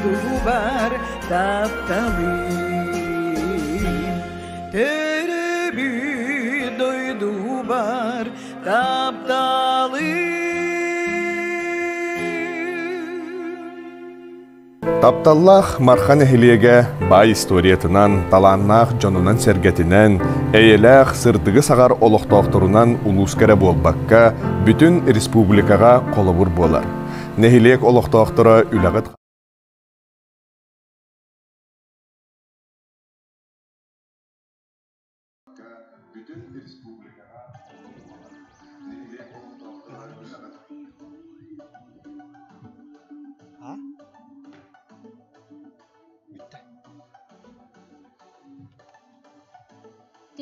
Speaker 11: дойдубар тапталым. Төрөөбүт дойдубар тапталым.
Speaker 3: Тапталлаах Марха нэһилиэгэ баай историятынан, талааннаах дьонунан-сэргэтинэн, эйэлээх, сырдыгы саҕар олохтоохторунан улууска эрэ буолбакка, бүтүн республикаҕа холобур буолар. Нэһилиэк олохтоохторо үлэҕит
Speaker 6: А? Бүттэ.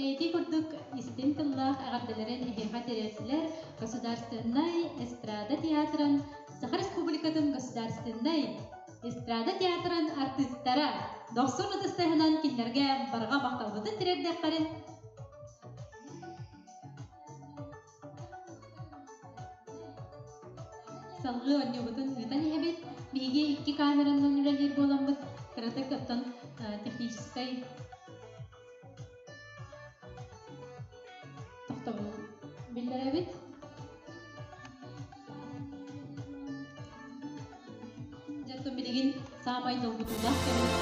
Speaker 1: Ити курдук истиҥ тыллаах эҕэрдэлэрин эһиэхэ тириэртилэр Государственнай эстрада театрын Саха Республикатын Государственнай эстрада театрын артыыстара дохсун ытыстаһынан кинилэргэ барҕа махталбытын тириэрдэххэрин Салгыы оонньуубутун ыытан иһэбит. Биһиги икки камеранан үлэлиир буоламмыт, кыратык оттон техническай тохтобул биллэрэбит. Дьэ, оттон билигин саамай долгутуулаах кэммит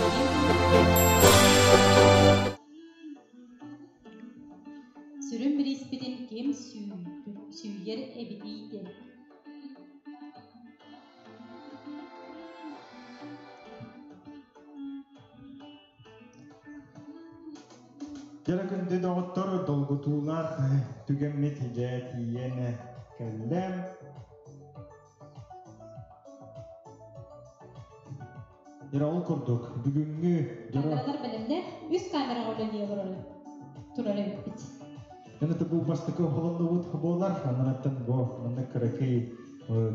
Speaker 1: Сүрүн бирииспитин ким сүүйэр эбитий диэн.
Speaker 2: Дьэ күндү доҕоттор, долгутуулаах түгэммит дьэ тиийэн кэллэ. Дьэ ол курдук, бүгүҥҥү дьоро...
Speaker 1: Камералар бэлэмнэр, үс камераҕа үлэлии олорор турар эбиппит.
Speaker 2: Аны бу бастакы холоннубут буолар, ананаттан бу маннык кыракый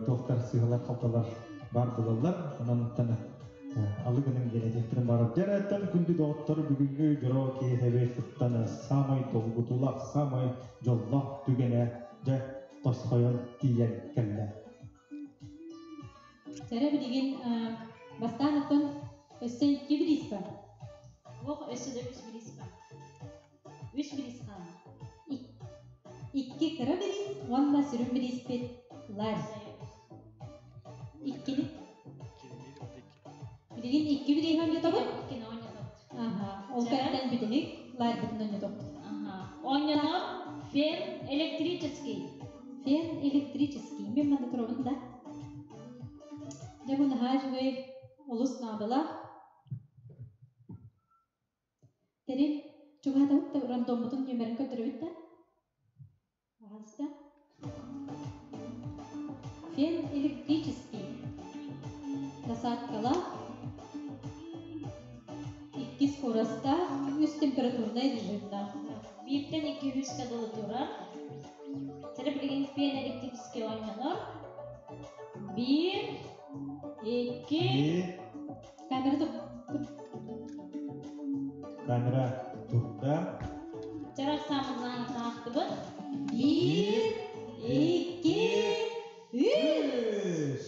Speaker 2: туохтар сыыһалар-халталар баар буолаллар. Онон алыгыным диэн этиэхтэрин баар. Дьэрэттэн күндү доҕоттор бүгүҥҥү дьоро киэһэби кыттан саамай долгутуулаах, саамай дьоллоох түгэнэ дьэ тосхойон тиийэн кэллэ.
Speaker 1: Сэрэ билигин бастаан оттон өссө икки бириис бар.
Speaker 5: Ох, өссө да үс бириис бар. Үс бириис хаалла.
Speaker 1: Икки кыра бириис уонна сүрүн бирииспит ларь. Иккини. Билигин икки бирииһи оонньотобут.
Speaker 5: Иккини оонньотобут.
Speaker 1: Аха. Ол кэнниттэн бүтэһик ларьбытын оонньотобут.
Speaker 5: Аха. Оонньонор фен электрический.
Speaker 1: Фен электрический. Мен манна туробун да. Дьэ бу наһаа үчүгэй олус наадалаах. Тэрил чугаһатабыт да рандоммутун нүөмэрин көрдөрөбүт да. Пожалуйста. Фен электрический. Насадкалаах. Икки скоростаах, үс температурнай режимнаах.
Speaker 5: Бииртэн икки үскэ дылы турар. Сэрэ билигин фен электрический оонньонор. Биир, икки...
Speaker 1: Камера тур.
Speaker 2: Камера турда.
Speaker 5: Чарах самыннан таахтыбыт.
Speaker 1: Биир, икки, үс.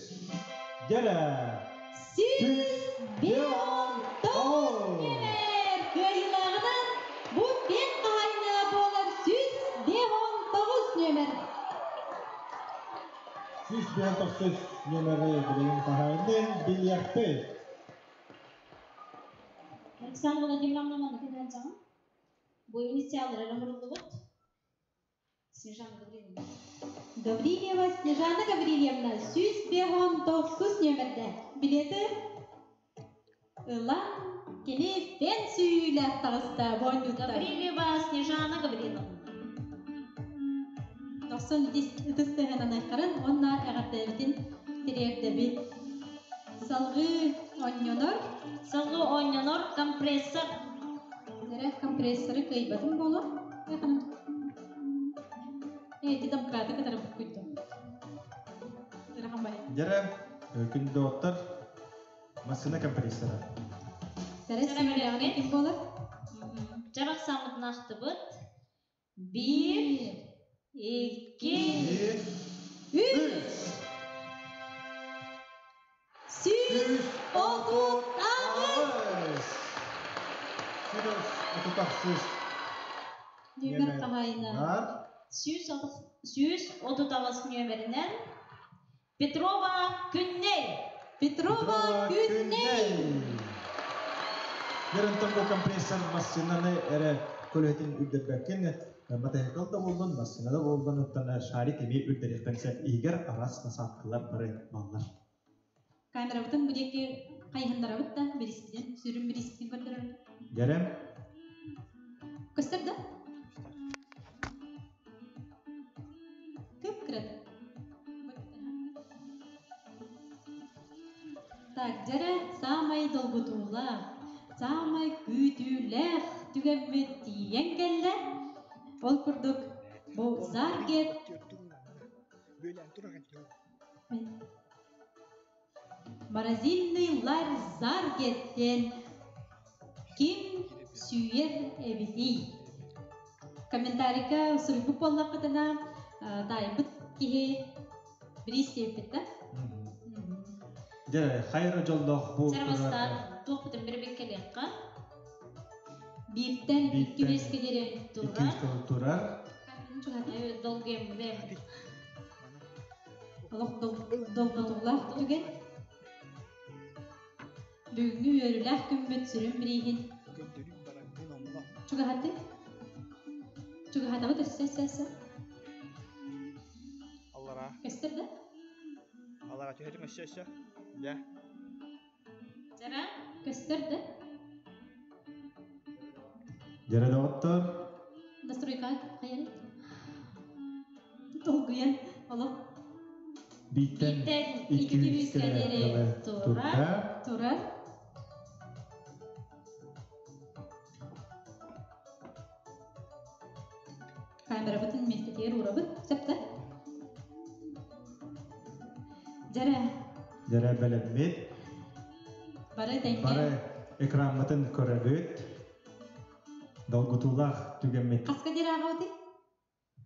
Speaker 2: Дьэрэ!
Speaker 1: 159 нүөмэр кыайыылааҕынан бу фен хаһаайына буолар 159 нүөмэр.
Speaker 2: 159 нүөмэри билигин хаһаайынын билиэхпит.
Speaker 5: Александра Владимировна маннык этэн Бу инициаллар эрэ оҥоруллубут. Снежана Гаврильевна.
Speaker 1: Гаврильева Снежана Гаврильевна 159 нүөмэрдэ билети ылан кини фен сүүйүүлээх таҕыста бонньуттар.
Speaker 5: Гаврильева Снежана Гавриловна.
Speaker 1: Дохсун ытыс тыаһынан айхарын уонна эҕэрдэбитин тириэрдэбит. Салгыы оонньонор.
Speaker 5: Салгыы оонньонор компрессор.
Speaker 1: Эрэ компрессоры кыайбатым буолуо. Эти домкраты кытары буккуйду.
Speaker 2: Дьэрэ, күндү массыына компрессора.
Speaker 1: Сэрэ сүүрээҕинэ ким буолар?
Speaker 5: Чарах самытын ахтыбыт. Биир, икки,
Speaker 1: үс. 138.
Speaker 2: 138.
Speaker 1: Нүөмэр хаһаайына.
Speaker 5: 138 нүөмэринэн Петрова Күннэй.
Speaker 1: Петрова Күннэй.
Speaker 2: Дөрөнтөн бу компрессор массыынаны эрэ көлөһөтүн үрдэрбэккин, матаһыкал да буоллун, массыына да буоллун, оттон шарик эмиэ үрдэриэхтэн сөп. Иһигэр араас насадкалар бары баллар.
Speaker 1: Камерабытын бу диэки хайыһыннарабыт да, бириспитин, сүрүн бириспитин көрдөрөбүт.
Speaker 2: Дьэрем.
Speaker 1: Көстөр да? Кып-кырат. Так, дьэрэ саамай долгутуулаах, саамай күүтүүлээх түгэммит тиийэн кэллэ. Ол курдук бу Заргет Морозильный ларь Заргет диэн ким сүүйэр эбитий? Комментарийга суруйбут буоллаххытына, таайбыт киһи бириис диэппит да?
Speaker 2: Дьэ, хайра дьоллоох бу
Speaker 5: Сарабастаан туохпутун бирибиккэлиэххэ.
Speaker 1: Бииртэн икки биэскэ диэри
Speaker 5: турар.
Speaker 2: Турар.
Speaker 5: Долгуйам
Speaker 1: Олох долгутуулаах түгэн. Бүгүҥҥү үөрүүлээх күммүт сүрүн бирииһин чугаһаты. Чугаһатабыт өссө өссө өссө.
Speaker 6: Аллара.
Speaker 1: Көстөр да?
Speaker 6: Аллара түһэрим өссө өссө. Дьэ.
Speaker 5: Дьара.
Speaker 1: Көстөр да?
Speaker 2: Дьара доҕоттор.
Speaker 1: Настройка хайары? Долгуйан олох.
Speaker 2: Бииртэн
Speaker 1: икки үскэ диэри турар. Турар. Камерабытын миэстэтигэр уурабыт. Сөп да? Дьэрэ.
Speaker 2: Дьэрэ бэлэммит.
Speaker 1: Бары тэҥҥэ.
Speaker 2: Бары экраммытын көрөбүт. Долгутуулаах түгэммит.
Speaker 1: Хаска диэри ааҕабытый?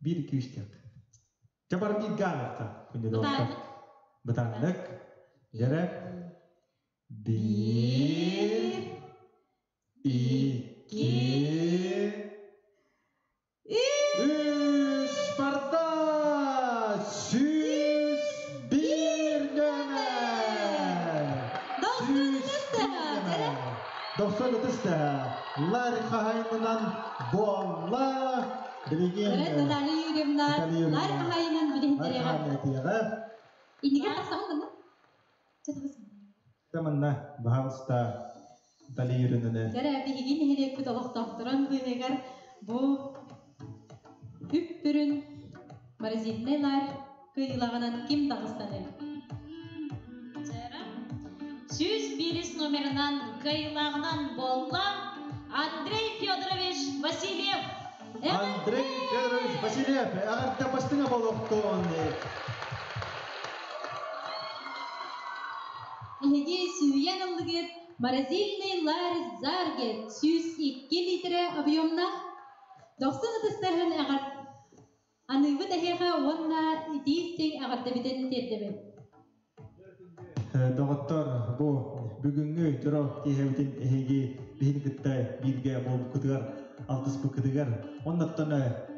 Speaker 2: Биир күүстээх. Чэ бар бииргэ ааҕыахха күндү доҕоттор. Бытааннык. Дьэрэ. Биир. Икки. Үс барда! 101 нөмер! 101 нөмер! 93 тэһэ. Ларри хаһайынынан буолла. Билигин
Speaker 1: Наталья Юрьевна Ларри хаһайынынан билиһиннэриэҕэ. Иннигэр тахсаҕын манна?
Speaker 2: Манна, баһаалыста, Наталья Юрьевнаны.
Speaker 1: Дьэрэ, биһиги нэһилиэкпит олохтоохторун быыһыгар бу үп-бүрүн морозильный ларь кыайыылааҕынан ким таҕыстаный?
Speaker 5: 101 номерынан кыайыылааҕынан буолла Андрей Федорович Васильев.
Speaker 2: Андрей Федорович Васильев, эҕэрдэ бастыҥа буолуохтун!
Speaker 1: Эһиги сүүйэн ыллыгыт морозильный ларь Заргет 102 литрэ объемнаах дохсун ытыстарыһын эҕэр аныыбыт эһиэхэ уонна итии истиҥ эҕэрдэбитин тиэрдэбит.
Speaker 2: Доҕоттор, бу бүгүҥҥү дьоро киэһэбитин эһиги биһини кытта бииргэ буолбуккутугар, алтыспыккытыгар, оннуттан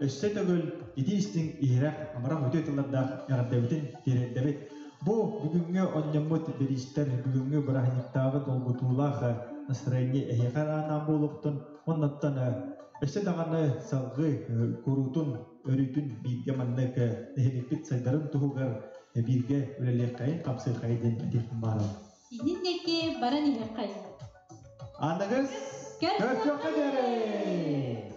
Speaker 2: өссө төгүл итии истиҥ иһирэх амарах үтүө тыллардаах эҕэрдэбитин тириэрдэбит. Бу бүгүҥҥү онньоммут бириистэр бүгүҥҥү бырааһынньыктааҕы долгутуулаах настроение эһиэхэ анаан буолуохтун, оннуттан өссө даҕаны салгыы куруутун өрүүтүн бииргэ маннык нэһиликпит сайдарын туһугар бииргэ үлэлиэххэйин, хамсыаххайын диэн этиэхпин баарым.
Speaker 1: Иннин диэки баран иһиэххэй.
Speaker 2: Аныгыс көрсүөххэ диэри!